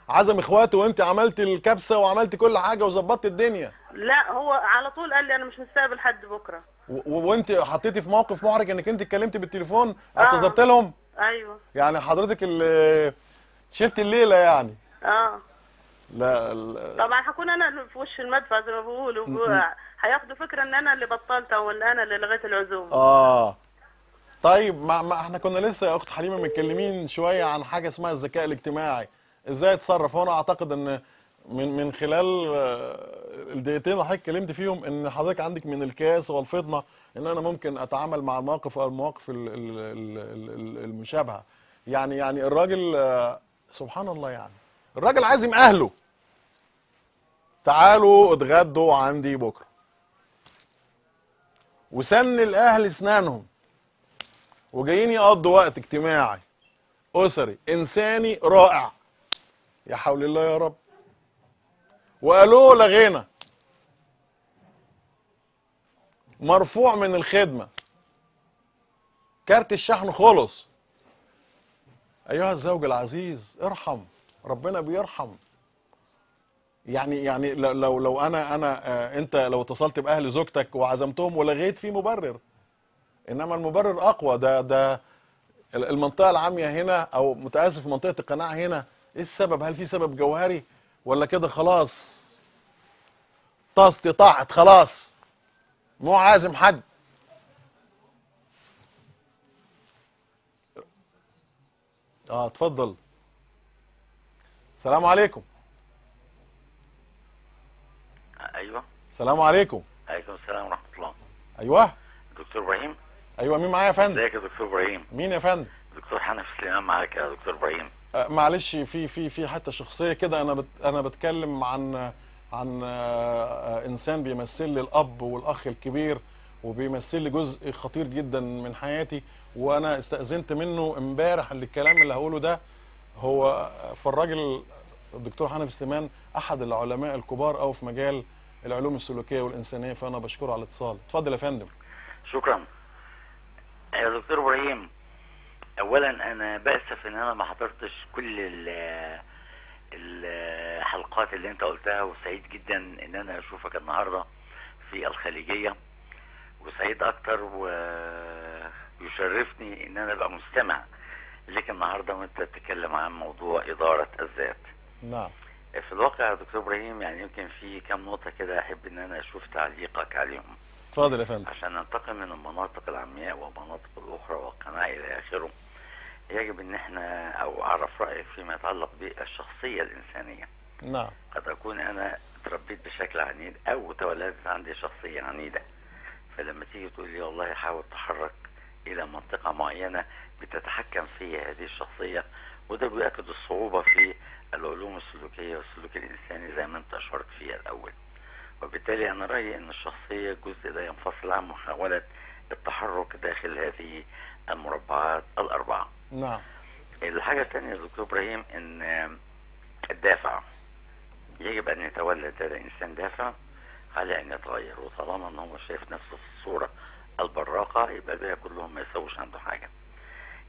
عزم اخواته وانت عملت الكبسه وعملت كل حاجة وظبطت الدنيا. لا هو على طول قال لي انا مش مستقبل حد بكره. وانت حطيتي في موقف محرج انك انت اتكلمتي بالتليفون، اعتذرت لهم؟ ايوه. يعني حضرتك اللي شلت الليلة يعني. لا طبعا هكون انا في وش المدفع زي ما بيقولوا، هياخدوا فكرة ان انا اللي بطلت او ان انا اللي لغيت العزومة. طيب ما احنا كنا لسه يا اخت حليمة متكلمين شوية عن حاجة اسمها الذكاء الاجتماعي، ازاي اتصرف. وانا اعتقد ان من خلال الدقيقتين اللي حضرتك اتكلمت فيهم ان حضرتك عندك من الكاس والفطنه ان انا ممكن اتعامل مع المواقف او المواقف المشابهة. يعني الراجل سبحان الله، يعني الراجل عازم اهله، تعالوا اتغدوا عندي بكره، وسن الاهل اسنانهم وجايين يقضوا وقت اجتماعي اسري انساني رائع، يا حول الله يا رب، وقالوا لغينا، مرفوع من الخدمة، كارت الشحن خلص. ايها الزوج العزيز ارحم، ربنا بيرحم. يعني لو لو انا انت لو اتصلت باهل زوجتك وعزمتهم ولغيت في مبرر، انما المبرر اقوى. ده المنطقة العامية هنا، او متاسف منطقة القناعة هنا، ايه السبب؟ هل في سبب جوهري ولا كده خلاص طاستي طاعت خلاص مو عازم حد؟ اتفضل. السلام عليكم. ايوه السلام عليكم. عليكم السلام ورحمة الله. ايوه دكتور ابراهيم. ايوه مين معايا يا فندم؟ ازيك يا دكتور ابراهيم؟ مين يا فندم؟ دكتور حنفي سليمان معاك يا دكتور ابراهيم. معلش في في حتة شخصية كده، انا بتكلم عن انسان بيمثل لي الاب والاخ الكبير، وبيمثل لي جزء خطير جدا من حياتي، وانا استأذنت منه امبارح اللي الكلام اللي هقوله ده هو. فالراجل الدكتور حنفي سليمان احد العلماء الكبار او في مجال العلوم السلوكية والانسانية، فانا بشكره على الاتصال. اتفضل يا فندم. شكرا يا دكتور ابراهيم. اولا انا باسف ان انا ما حضرتش كل الحلقات اللي انت قلتها، وسعيد جدا ان انا اشوفك النهارده في الخليجية، وسعيد اكتر ويشرفني ان انا ابقى مستمع لك النهارده وانت بتتكلم عن موضوع ادارة الذات. نعم. في الواقع يا دكتور ابراهيم يعني يمكن في كام نقطة كده احب ان انا اشوف تعليقك عليهم. اتفضل يا فندم. عشان ننتقل من المناطق العمياء والمناطق الاخرى والقناعة الى اخره، يجب ان احنا او اعرف رايك فيما يتعلق بالشخصية الانسانية. نعم. قد اكون انا تربيت بشكل عنيد او تولدت عندي شخصية عنيدة، فلما تيجي تقول لي والله حاول تحرك الى منطقة معينة بتتحكم فيها هذه الشخصية، وده بيؤكد الصعوبة في العلوم السلوكية والسلوك الانساني زي ما انت اشرت فيها الاول. وبالتالي انا رايي ان الشخصية جزء لا ينفصل عن محاولة التحرك داخل هذه المربعات الاربعة. نعم. الحاجة الثانية يا دكتور ابراهيم ان الدافع يجب ان يتولد لدى الانسان دافع على ان يتغير، وطالما ان هو شايف نفسه في الصورة البراقه يبقى الباقي كلهم ما يسووش عنده حاجة.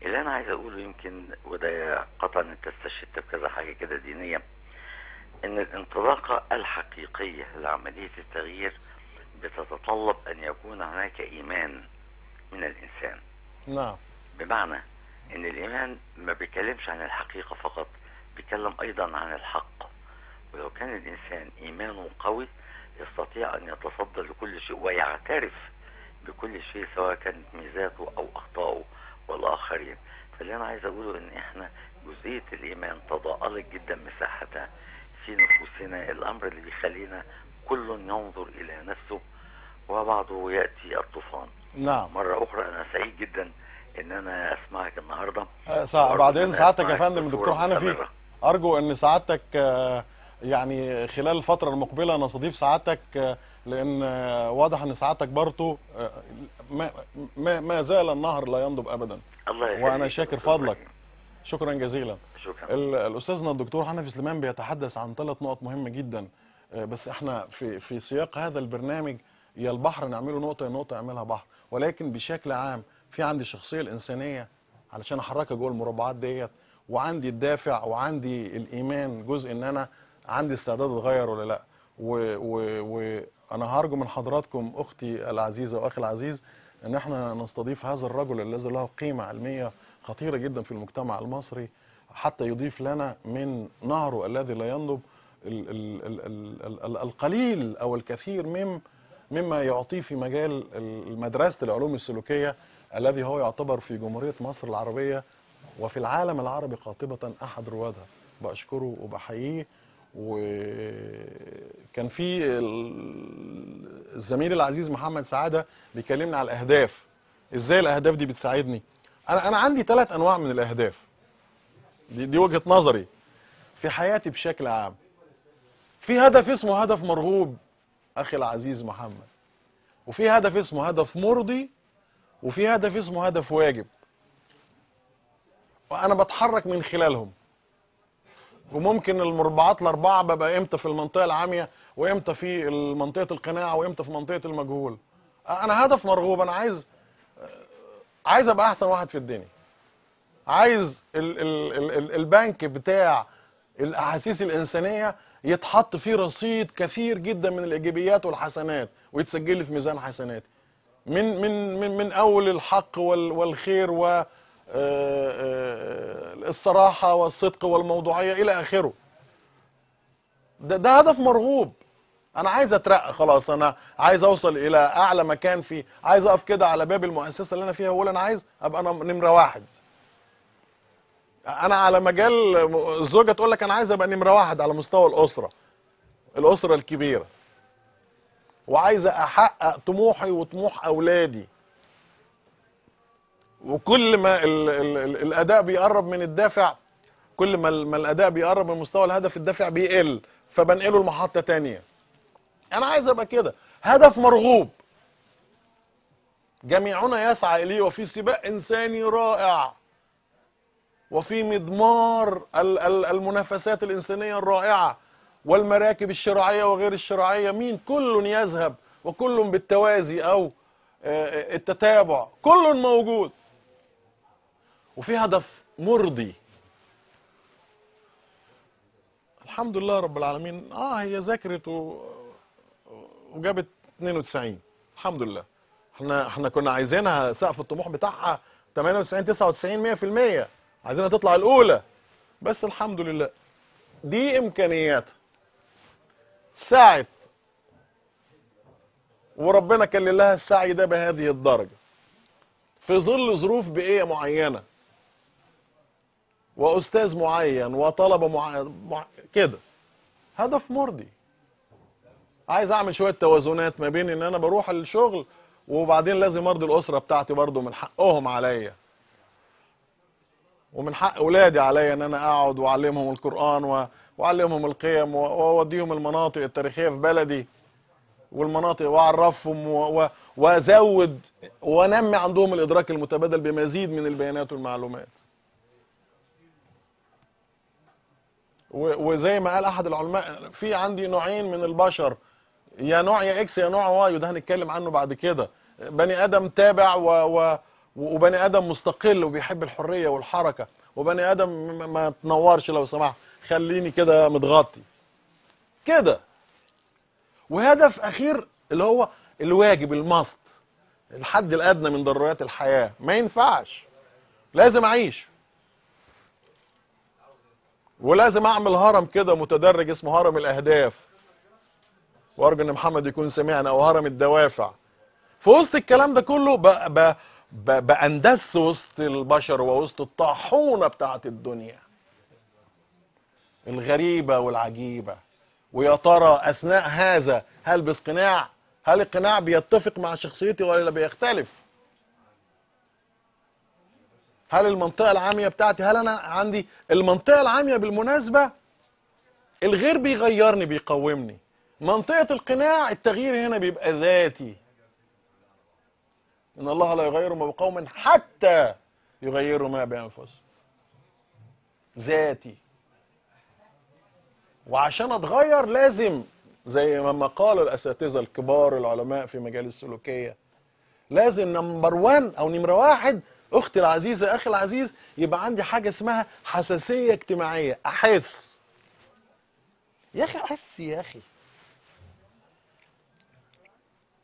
اللي انا عايز اقوله يمكن، وده قطعا انت استشهدت بكذا حاجة كده دينية، ان الانطلاقة الحقيقية لعملية التغيير بتتطلب ان يكون هناك ايمان من الانسان. نعم. بمعنى ان الايمان ما بيتكلمش عن الحقيقة فقط، بيتكلم ايضا عن الحق، ولو كان الإنسان إيمانه قوي يستطيع أن يتصدى لكل شيء ويعترف بكل شيء سواء كانت ميزاته أو أخطائه والآخرين. فاللي أنا عايز أقوله إن إحنا جزئية الإيمان تضاءلت جدا مساحتها في نفوسنا، الأمر اللي بيخلينا كل ينظر إلى نفسه وبعضه يأتي الطوفان. نعم. مرة أخرى أنا سعيد جدا إن أنا أسمعك النهاردة. بعد إذن سعادتك يا فندم دكتور حنفي، أرجو إن سعادتك يعني خلال الفترة المقبلة نستضيف سعادتك، لأن واضح إن سعادتك برضه ما زال النهر لا ينضب أبدا. الله يخليك. وأنا شاكر فضلك. شكرا جزيلا. شكرا. الأستاذنا الدكتور حنفي سليمان بيتحدث عن 3 نقط مهمة جدا، بس احنا في سياق هذا البرنامج يا البحر نعمله نقطة يا نقطة يعملها بحر، ولكن بشكل عام في عندي الشخصية الإنسانية علشان أحركها جوه المربعات ديت، وعندي الدافع وعندي الإيمان، جزء إن أنا عندي استعداد أتغير ولا لأ. وأنا هرجو من حضراتكم أختي العزيزة وأخي العزيز إن احنا نستضيف هذا الرجل الذي له قيمة علمية خطيرة جدا في المجتمع المصري، حتى يضيف لنا من نهره الذي لا ينضب القليل أو الكثير مما يعطيه في مجال مدرسة العلوم السلوكية الذي هو يعتبر في جمهورية مصر العربية وفي العالم العربي قاطبة أحد روادها. بأشكره وبحييه. وكان في الزميل العزيز محمد سعادة بيكلمنا على الأهداف، إزاي الأهداف دي بتساعدني. أنا عندي 3 أنواع من الأهداف، دي وجهة نظري في حياتي بشكل عام. في هدف اسمه هدف مرغوب أخي العزيز محمد، وفي هدف اسمه هدف مرضي، وفي هدف اسمه هدف واجب، وأنا بتحرك من خلالهم. وممكن المربعات الأربعة ببقى إمتى في المنطقة العامية، وإمتى في منطقة القناعة، وإمتى في منطقة المجهول. أنا هدف مرغوب، أنا عايز أبقى أحسن واحد في الدنيا، عايز ال ال ال البنك بتاع الأحاسيس الإنسانية يتحط فيه رصيد كثير جدا من الإيجابيات والحسنات ويتسجل لي في ميزان حسناتي، من من من من أول الحق والخير والصراحة والصدق والموضوعية إلى آخره. ده هدف مرغوب. أنا عايز أترقى خلاص، أنا عايز أوصل إلى أعلى مكان فيه، عايز أقف كده على باب المؤسسة اللي أنا فيها وأقول أنا عايز أبقى أنا نمرة 1. أنا على مجال الزوجة تقول لك أنا عايز أبقى نمرة 1 على مستوى الأسرة، الأسرة الكبيرة، وعايز أحقق طموحي وطموح أولادي. وكل ما ال ال الأداء بيقرب من الدافع، كل ما الأداء بيقرب من مستوى الهدف، الدافع بيقل، فبنقله لمحطة تانية. أنا عايز أبقى كده، هدف مرغوب جميعنا يسعى إليه، وفي سباق إنساني رائع، وفي مضمار المنافسات الإنسانية الرائعة والمراكب الشراعية وغير الشراعية، مين كل يذهب وكل بالتوازي أو التتابع، كل موجود. وفي هدف مرضي، الحمد لله رب العالمين. هي ذاكرت وجابت 92، الحمد لله. احنا كنا عايزينها سقف الطموح بتاعها 98 99 100%، عايزينها تطلع الأولى، بس الحمد لله دي إمكانياتها سعت، وربنا كلل لها السعي ده بهذه الدرجة في ظل ظروف بيئية معينة وأستاذ معين وطلبة معين كده. هدف مرضي. عايز أعمل شوية توازنات ما بين إن أنا بروح الشغل وبعدين لازم أرضي الأسرة بتاعتي برضو، من حقهم عليا ومن حق أولادي عليا إن أنا أقعد وأعلمهم القرآن وأعلمهم القيم وأوديهم المناطق التاريخية في بلدي والمناطق وأعرفهم وأزود وأنمي عندهم الإدراك المتبادل بمزيد من البيانات والمعلومات. وزي ما قال أحد العلماء، في عندي نوعين من البشر، يا نوع يا X يا نوع Y، وده هنتكلم عنه بعد كده. بني آدم تابع وبني آدم مستقل وبيحب الحرية والحركة، وبني آدم ما تنورش لو سمحت، خليني كده متغطي كده. وهدف أخير اللي هو الواجب، الماست، الحد الأدنى من ضروريات الحياة، ما ينفعش، لازم أعيش. ولازم اعمل هرم كده متدرج اسمه هرم الاهداف، وارجو ان محمد يكون سمعنا، او هرم الدوافع. في وسط الكلام ده كله بأندس وسط البشر ووسط الطاحونه بتاعت الدنيا الغريبة والعجيبه. ويا ترى اثناء هذا هلبس قناع؟ هل القناع بيتفق مع شخصيتي ولا بيختلف؟ هل المنطقة العامية بتاعتي، هل انا عندي المنطقة العامية؟ بالمناسبة الغير بيغيرني بيقومني. منطقة القناع التغيير هنا بيبقى ذاتي. إن الله لا يغير ما بقوم حتى يغيروا ما بأنفسهم. ذاتي. وعشان أتغير لازم زي ما قال الأساتذة الكبار العلماء في مجال السلوكية، لازم نمبر 1 أو نمرة 1 أختي العزيزة أخي العزيز، يبقى عندي حاجة اسمها حساسية اجتماعية. أحس يا أخي، أحس يا أخي،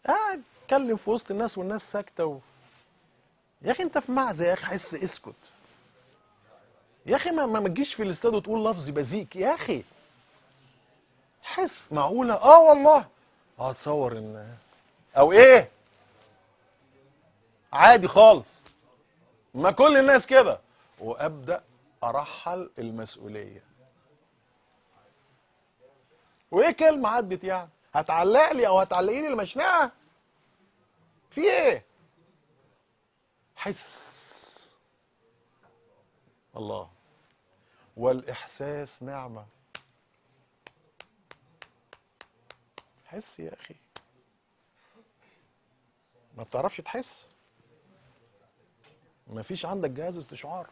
قاعد اتكلم في وسط الناس والناس ساكته يا اخي انت في معزة يا اخي، حس، اسكت يا اخي، ما تجيش في الاستاد وتقول لفظ بذيء يا اخي، حس. معقولة؟ اه والله، اتصور ان او ايه، عادي خالص، ما كل الناس كده. وابدا ارحل المسؤولية. وايه كلمة عدت يعني؟ هتعلق لي او هتعلقي لي المشنقه؟ في ايه؟ حس. الله، والاحساس نعمه. حس يا اخي، ما بتعرفش تحس، ما فيش عندك جهاز استشعار.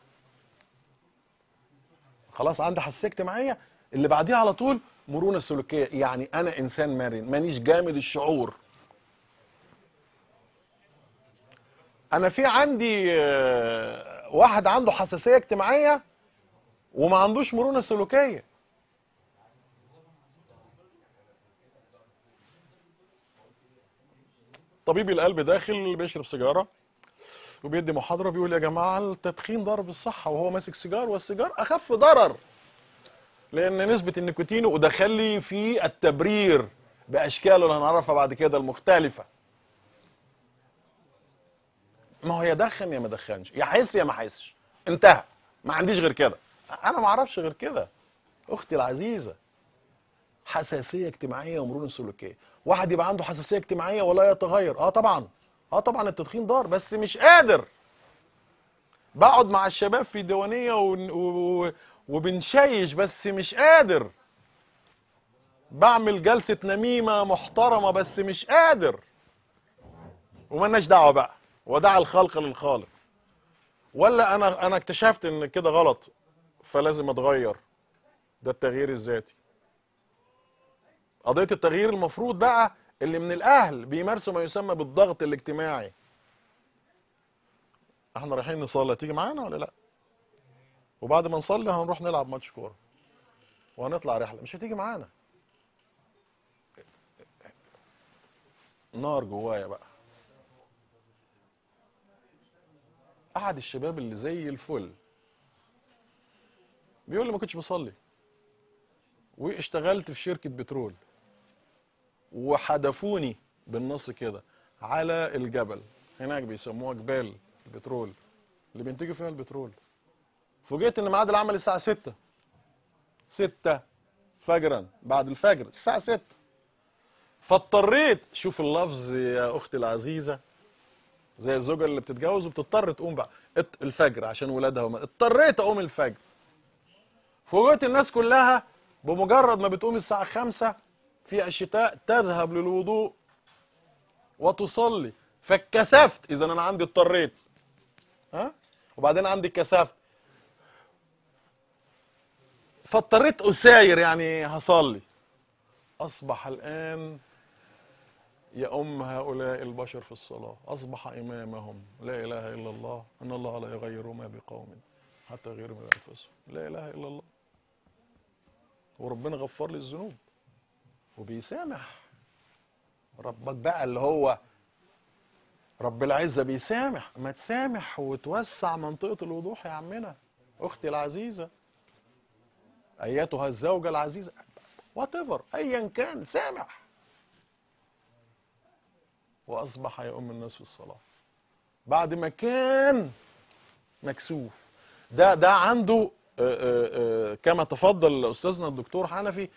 خلاص عندي حساسية اجتماعية. اللي بعديها على طول مرونة سلوكية، يعني انا انسان مرن، مانيش جامد الشعور. انا في عندي واحد عنده حساسية اجتماعية وما عندوش مرونة سلوكية. طبيب القلب داخل بيشرب سيجارة وبيدي محاضرة، بيقول يا جماعة التدخين ضار بالصحة، وهو ماسك سيجار، والسيجار اخف ضرر لان نسبه النيكوتين، ودخل لي في التبرير باشكاله اللي هنعرفها بعد كده المختلفة. ما هو يا دخن يا ما دخنش، يا حس يا ما حسش، انتهى، ما عنديش غير كده، انا ما اعرفش غير كده. اختي العزيزة، حساسية اجتماعية ومرونه سلوكية. واحد يبقى عنده حساسية اجتماعية ولا يتغير، طبعا، طبعا التدخين ضار، بس مش قادر. بقعد مع الشباب في ديوانيه وبنشيش، بس مش قادر. بعمل جلسه نميمة محترمه، بس مش قادر. ومالناش دعوه بقى، ودع الخلق للخالق. ولا انا اكتشفت ان كده غلط فلازم اتغير. ده التغيير الذاتي. قضية التغيير المفروض بقى اللي من الاهل بيمارسوا ما يسمى بالضغط الاجتماعي. احنا رايحين نصلي، تيجي معانا ولا لا؟ وبعد ما نصلي هنروح نلعب ماتش كورة وهنطلع رحله، مش هتيجي معانا؟ نار جوايا بقى. احد الشباب اللي زي الفل بيقول لي ما كنتش بصلي، واشتغلت في شركة بترول، وحدفوني بالنص كده على الجبل هناك، بيسموها جبال البترول اللي بينتجوا فيها البترول. فوجئت ان ميعاد العمل الساعة 6 فجرا، بعد الفجر الساعة 6. فاضطريت، شوف اللفظ يا اختي العزيزة، زي الزوجة اللي بتتجوز وبتضطر تقوم بقى الفجر عشان ولادها، اضطريت اقوم الفجر. فوجئت الناس كلها بمجرد ما بتقوم الساعة 5 في الشتاء تذهب للوضوء وتصلي. فاتكسفت، اذا انا عندي اضطريت، ها، وبعدين عندي اتكسفت، فاضطريت اساير، يعني هصلي. اصبح الان يؤم هؤلاء البشر في الصلاة، أصبح إمامهم. لا إله إلا الله، إن الله لا يغير ما بقوم حتى يغيروا ما بأنفسهم. لا إله إلا الله. وربنا غفر لي الذنوب وبيسامح. ربك بقى اللي هو رب العزة بيسامح. ما تسامح وتوسع منطقة الوضوح يا عمنا. أختي العزيزة، ايتها الزوجة العزيزة، whatever، ايا كان، سامح. واصبح يؤم الناس في الصلاة بعد ما كان مكسوف. ده عنده كما تفضل استاذنا الدكتور حنفي،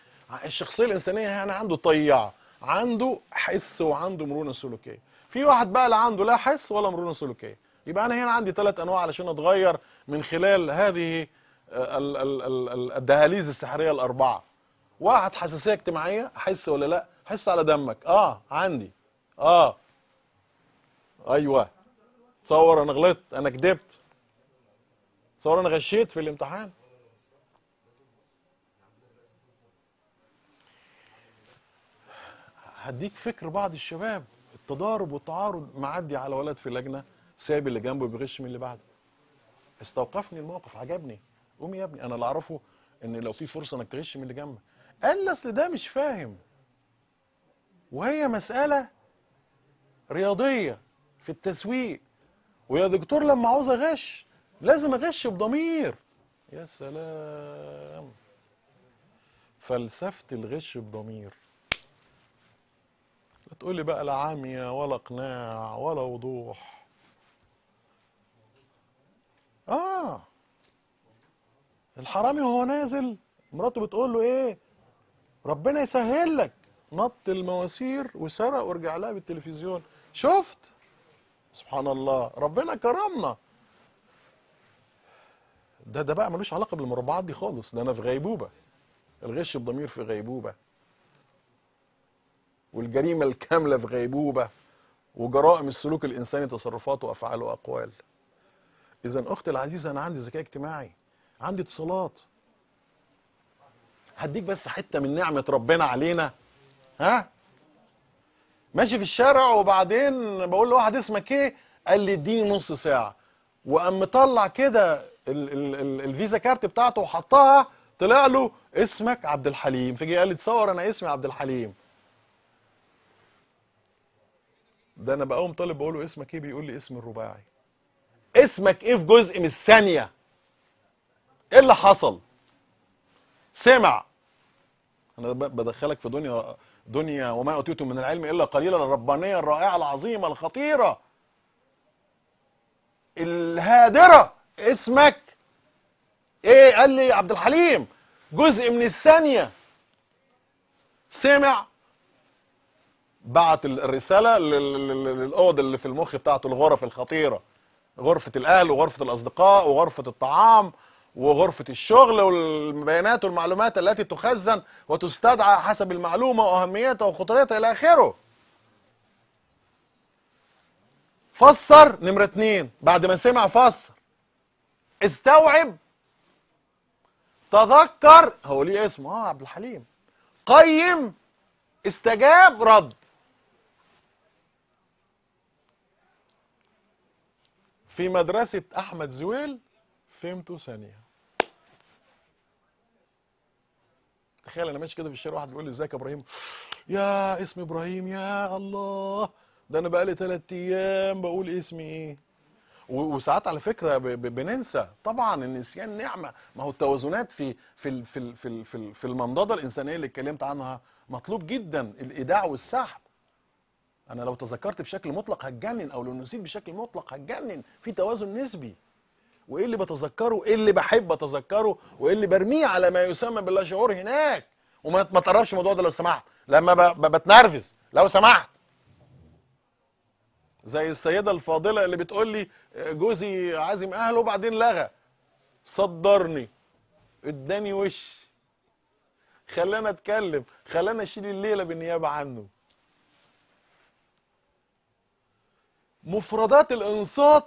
الشخصية الانسانية يعني عنده طيعه، عنده حس وعنده مرونة سلوكية. في واحد بقى لا عنده لا حس ولا مرونة سلوكية. يبقى انا هنا عندي 3 انواع علشان اتغير من خلال هذه الدهاليز السحريه الاربعة. واحد حساسية اجتماعية، احس ولا لا؟ حس على دمك، عندي، ايوه، تصور انا غلطت، انا كدبت، تصور انا غشيت في الامتحان. هديك فكر بعض الشباب، التضارب والتعارض. معدي على ولد في لجنة، سايب اللي جنبه بيغش من اللي بعده. استوقفني الموقف، عجبني. قوم يا ابني، انا اللي اعرفه ان لو في فرصة انك تغش من اللي جنبك. قال لي اصل ده مش فاهم، وهي مسالة رياضية في التسويق، ويا دكتور لما عاوز اغش لازم اغش بضمير. يا سلام، فلسفة الغش بضمير. لا تقولي بقى لا عامية ولا اقناع ولا وضوح. الحرامي وهو نازل مراته بتقول له ايه؟ ربنا يسهل لك. نط المواسير وسرق ورجع لها بالتلفزيون. شفت؟ سبحان الله، ربنا كرمنا. ده بقى ملوش علاقة بالمربعات دي خالص، ده انا في غيبوبة. الغش بضمير في غيبوبة، والجريمه الكاملة في غيبوبة، وجرائم السلوك الانساني تصرفات وافعال واقوال. اذا اختي العزيزة، انا عندي ذكاء اجتماعي، عندي اتصالات. هديك بس حتة من نعمه ربنا علينا. ها، ماشي في الشارع وبعدين بقول لواحد اسمك ايه؟ قال لي اديني نص ساعة، وقام مطلع كده الفيزا كارت بتاعته وحطها، طلع له اسمك عبد الحليم. فجي قال لي تصور انا اسمي عبد الحليم. ده انا بقوم طالب بقول له اسمك ايه؟ بيقول لي اسم الرباعي. اسمك ايه في جزء من الثانية؟ ايه اللي حصل؟ سمع. انا بدخلك في دنيا وما اوتيتم من العلم الا قليلا، الربانية الرائعة العظيمة الخطيرة الهادره. اسمك ايه؟ قال لي عبد الحليم. جزء من الثانية سمع، بعت الرسالة للاوض اللي في المخ بتاعته، الغرف الخطيرة، غرفة الاهل وغرفه الاصدقاء وغرفه الطعام وغرفه الشغل، والبيانات والمعلومات التي تخزن وتستدعى حسب المعلومة واهميتها وخطورتها الى اخره. فسر نمره 2، بعد ما سمع فسر، استوعب، تذكر، هو ليه اسمه عبد الحليم، قيم، استجاب، رد. في مدرسة أحمد زويل فهمته ثانية. تخيل أنا ماشي كده في الشارع، واحد بيقول لي ازيك يا إبراهيم؟ يا اسم إبراهيم، يا الله، ده أنا بقالي 3 أيام بقول اسمي إيه. وساعات على فكرة بننسى. طبعا النسيان نعمة، ما هو التوازنات في في في في في, في المنضدة الإنسانية اللي اتكلمت عنها مطلوب جدا الإيداع والسحب. أنا لو تذكرت بشكل مطلق هتجنن، أو لو نسيت بشكل مطلق هتجنن. في توازن نسبي، وإيه اللي بتذكره، وإيه اللي بحب أتذكره، وإيه اللي برميه على ما يسمى باللا شعور هناك. وما تقربش الموضوع ده لو سمحت، لما بتنرفز لو سمحت. زي السيدة الفاضلة اللي بتقول لي جوزي عازم أهله وبعدين لغى، صدرني، اداني وش، خلانا اتكلم، خلانا اشيل الليلة بالنيابة عنه. مفردات الانصات: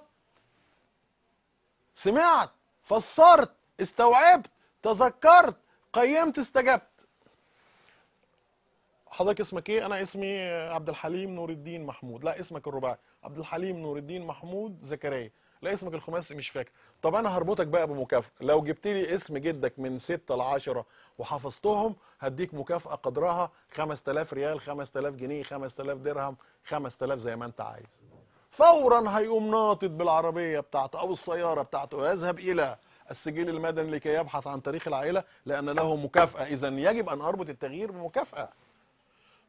سمعت، فسرت، استوعبت، تذكرت، قيمت، استجبت. حضرتك اسمك ايه؟ انا اسمي عبد الحليم نور الدين محمود. لا اسمك الرباعي عبد الحليم نور الدين محمود زكريا. لا اسمك الخماسي مش فاكر. طب انا هربطك بقى بمكافأة، لو جبت لي اسم جدك من 6 ل 10 وحفظتهم هديك مكافأة قدرها 5000 ريال، 5000 جنيه، 5000 درهم، 5000 زي ما انت عايز. فورا هيقوم ناطط بالعربية بتاعته او السيارة بتاعته ويذهب الى السجل المدني لكي يبحث عن تاريخ العائلة لأن له مكافأة. إذا يجب أن أربط التغيير بمكافأة.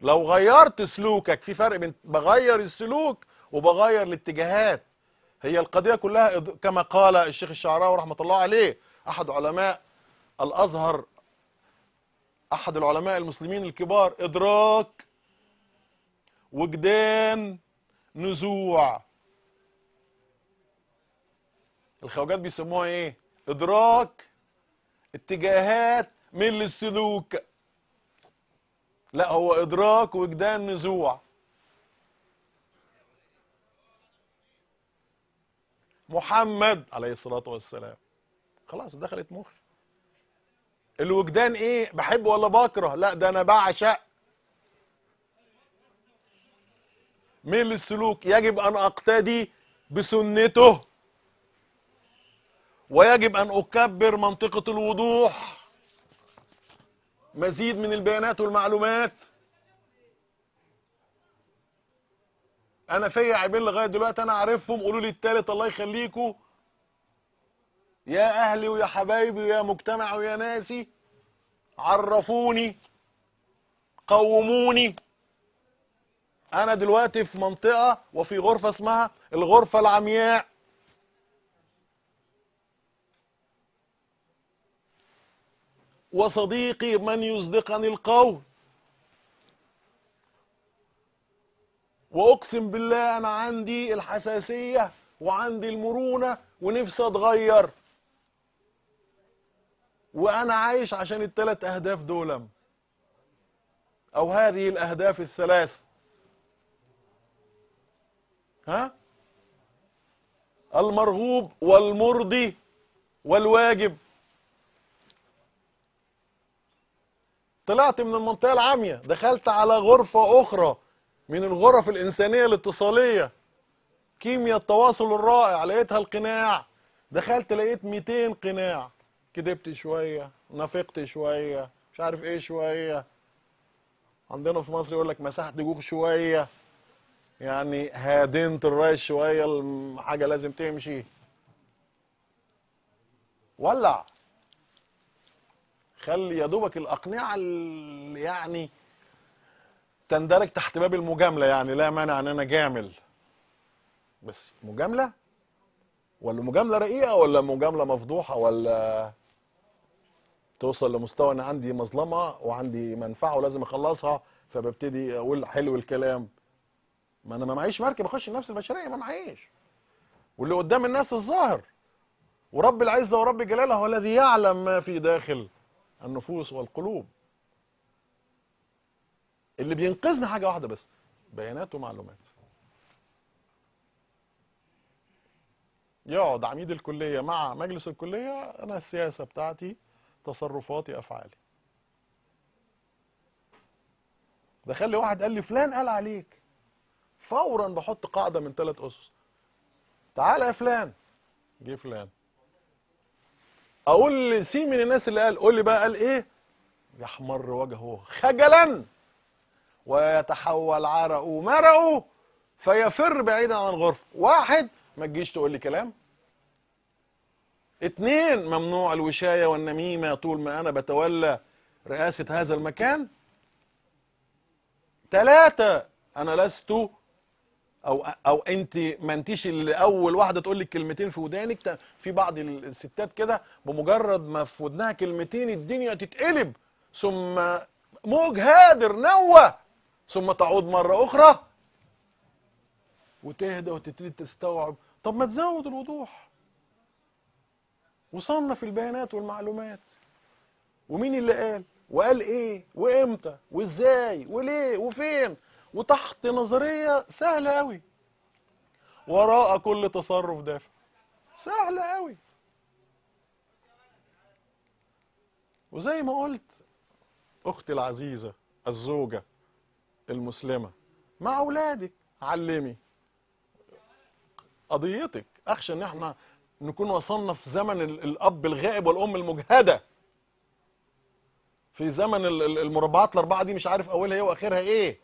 لو غيرت سلوكك، في فرق بين بغير السلوك وبغير الاتجاهات. هي القضية كلها كما قال الشيخ الشعراوي رحمة الله عليه، أحد علماء الأزهر، أحد العلماء المسلمين الكبار، إدراك، وجدان، نزوع. الخواجات بيسموها إيه؟ إدراك، اتجاهات، من للسلوك. لا، هو إدراك، وجدان، نزوع. محمد عليه الصلاة والسلام خلاص دخلت مخي. الوجدان ايه؟ بحب ولا بكره؟ لا، ده انا بعشق. ميل للسلوك، يجب ان اقتدي بسنته، ويجب ان اكبر منطقة الوضوح، مزيد من البيانات والمعلومات. انا فيا عيبين لغاية دلوقتي انا عارفهم، قولوا لي التالت الله يخليكم يا اهلي ويا حبايبي ويا مجتمع ويا ناسي، عرفوني، قوموني. انا دلوقتي في منطقة وفي غرفة اسمها الغرفة العمياء. وصديقي من يصدقني القول، واقسم بالله انا عندي الحساسية وعندي المرونة ونفسي اتغير، وانا عايش عشان الثلاث اهداف دول، او هذه الاهداف الثلاث. ها؟ المرغوب والمرضي والواجب. طلعت من المنطقة العامية، دخلت على غرفة اخرى من الغرف الإنسانية الاتصالية، كيمياء التواصل الرائع، لقيتها القناع. دخلت لقيت 200 قناع، كدبت شوية، نافقت شوية، مش عارف ايه شوية. عندنا في مصر يقول لك مسحت جوخ شوية، يعني هادنت الرئيس شوية، الحاجة لازم تمشي. ولع، خلي يا دوبك الأقنعة اللي يعني تندرج تحت باب المجاملة، يعني لا مانع ان انا جامل، بس مجاملة ولا مجاملة رقيقه ولا مجاملة مفضوحه، ولا توصل لمستوى ان عندي مظلمة وعندي منفعه ولازم اخلصها فببتدي اقول حلو الكلام. ما انا ما معيش مركب اخش النفس البشرية، ما معيش، واللي قدام الناس الظاهر، ورب العزة ورب جلاله هو الذي يعلم ما في داخل النفوس والقلوب. اللي بينقذنا حاجة واحدة بس، بيانات ومعلومات. يقعد عميد الكلية مع مجلس الكلية، أنا السياسة بتاعتي، تصرفاتي، أفعالي. دخل لي واحد قال لي فلان قال عليك، فورا بحط قاعدة من 3 أسس. تعالى يا فلان، جه فلان، أقول لسين من الناس اللي قال، قول لي بقى قال إيه؟ يحمر وجهه خجلا ويتحول عرقه مرقه فيفر بعيدا عن الغرفة. 1، ما تجيش تقول لي كلام. 2، ممنوع الوشاية والنميمة طول ما أنا بتولى رئاسة هذا المكان. 3، أنا لست أو أنت ما أنتيش اللي أول واحدة تقول لي كلمتين في ودانك. في بعض الستات كده بمجرد ما في ودنها كلمتين الدنيا تتقلب، ثم موج هادر نوى، ثم تعود مرة أخرى وتهدى وتبتدي تستوعب. طب ما تزود الوضوح وصنف البيانات والمعلومات، ومين اللي قال وقال ايه وامتى وازاي وليه وفين، وتحت نظرية سهلة قوي، وراء كل تصرف دافع. سهلة قوي. وزي ما قلت اختي العزيزة الزوجة المسلمة، مع اولادك علمي قضيتك. اخشى ان احنا نكون وصلنا في زمن الاب الغائب والام المجهده، في زمن المربعات الاربعة دي مش عارف اولها ايه واخرها ايه،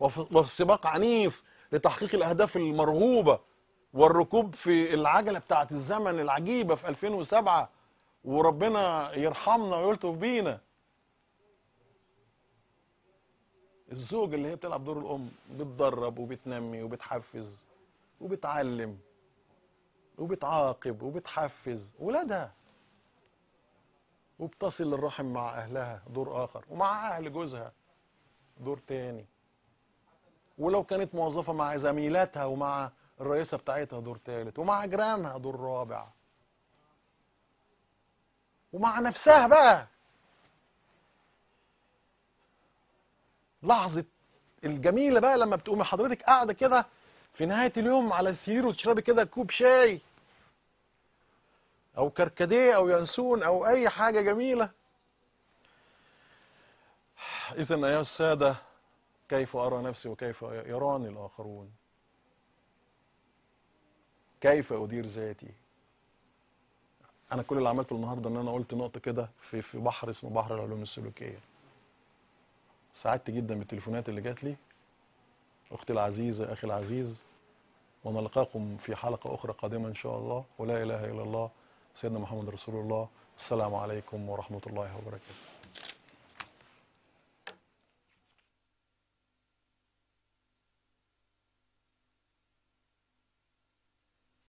وفي سباق عنيف لتحقيق الاهداف المرغوبه والركوب في العجلة بتاعه الزمن العجيبة في 2007. وربنا يرحمنا ويلطف بينا. الزوج اللي هي بتلعب دور الام، بتدرب وبتنمي وبتحفز وبتعلم وبتعاقب وبتحفز ولادها، وبتصل الرحم مع اهلها دور اخر، ومع اهل جوزها دور تاني، ولو كانت موظفة مع زميلاتها ومع الرئيسة بتاعتها دور تالت، ومع جيرانها دور رابع، ومع نفسها بقى. لحظة الجميلة بقى لما بتقومي حضرتك قاعدة كده في نهاية اليوم على السرير وتشربي كده كوب شاي أو كركديه أو ينسون أو أي حاجة جميلة. إذن أيها السادة، كيف أرى نفسي وكيف يراني الآخرون؟ كيف أدير ذاتي؟ أنا كل اللي عملته النهاردة إن أنا قلت نقطة كده في بحر اسمه بحر العلوم السلوكية. سعدت جدا بالتليفونات اللي جات لي. أختي العزيزة، أخي العزيز، ونلقاكم في حلقة أخرى قادمة إن شاء الله. ولا إله إلا الله، سيدنا محمد رسول الله. السلام عليكم ورحمة الله وبركاته.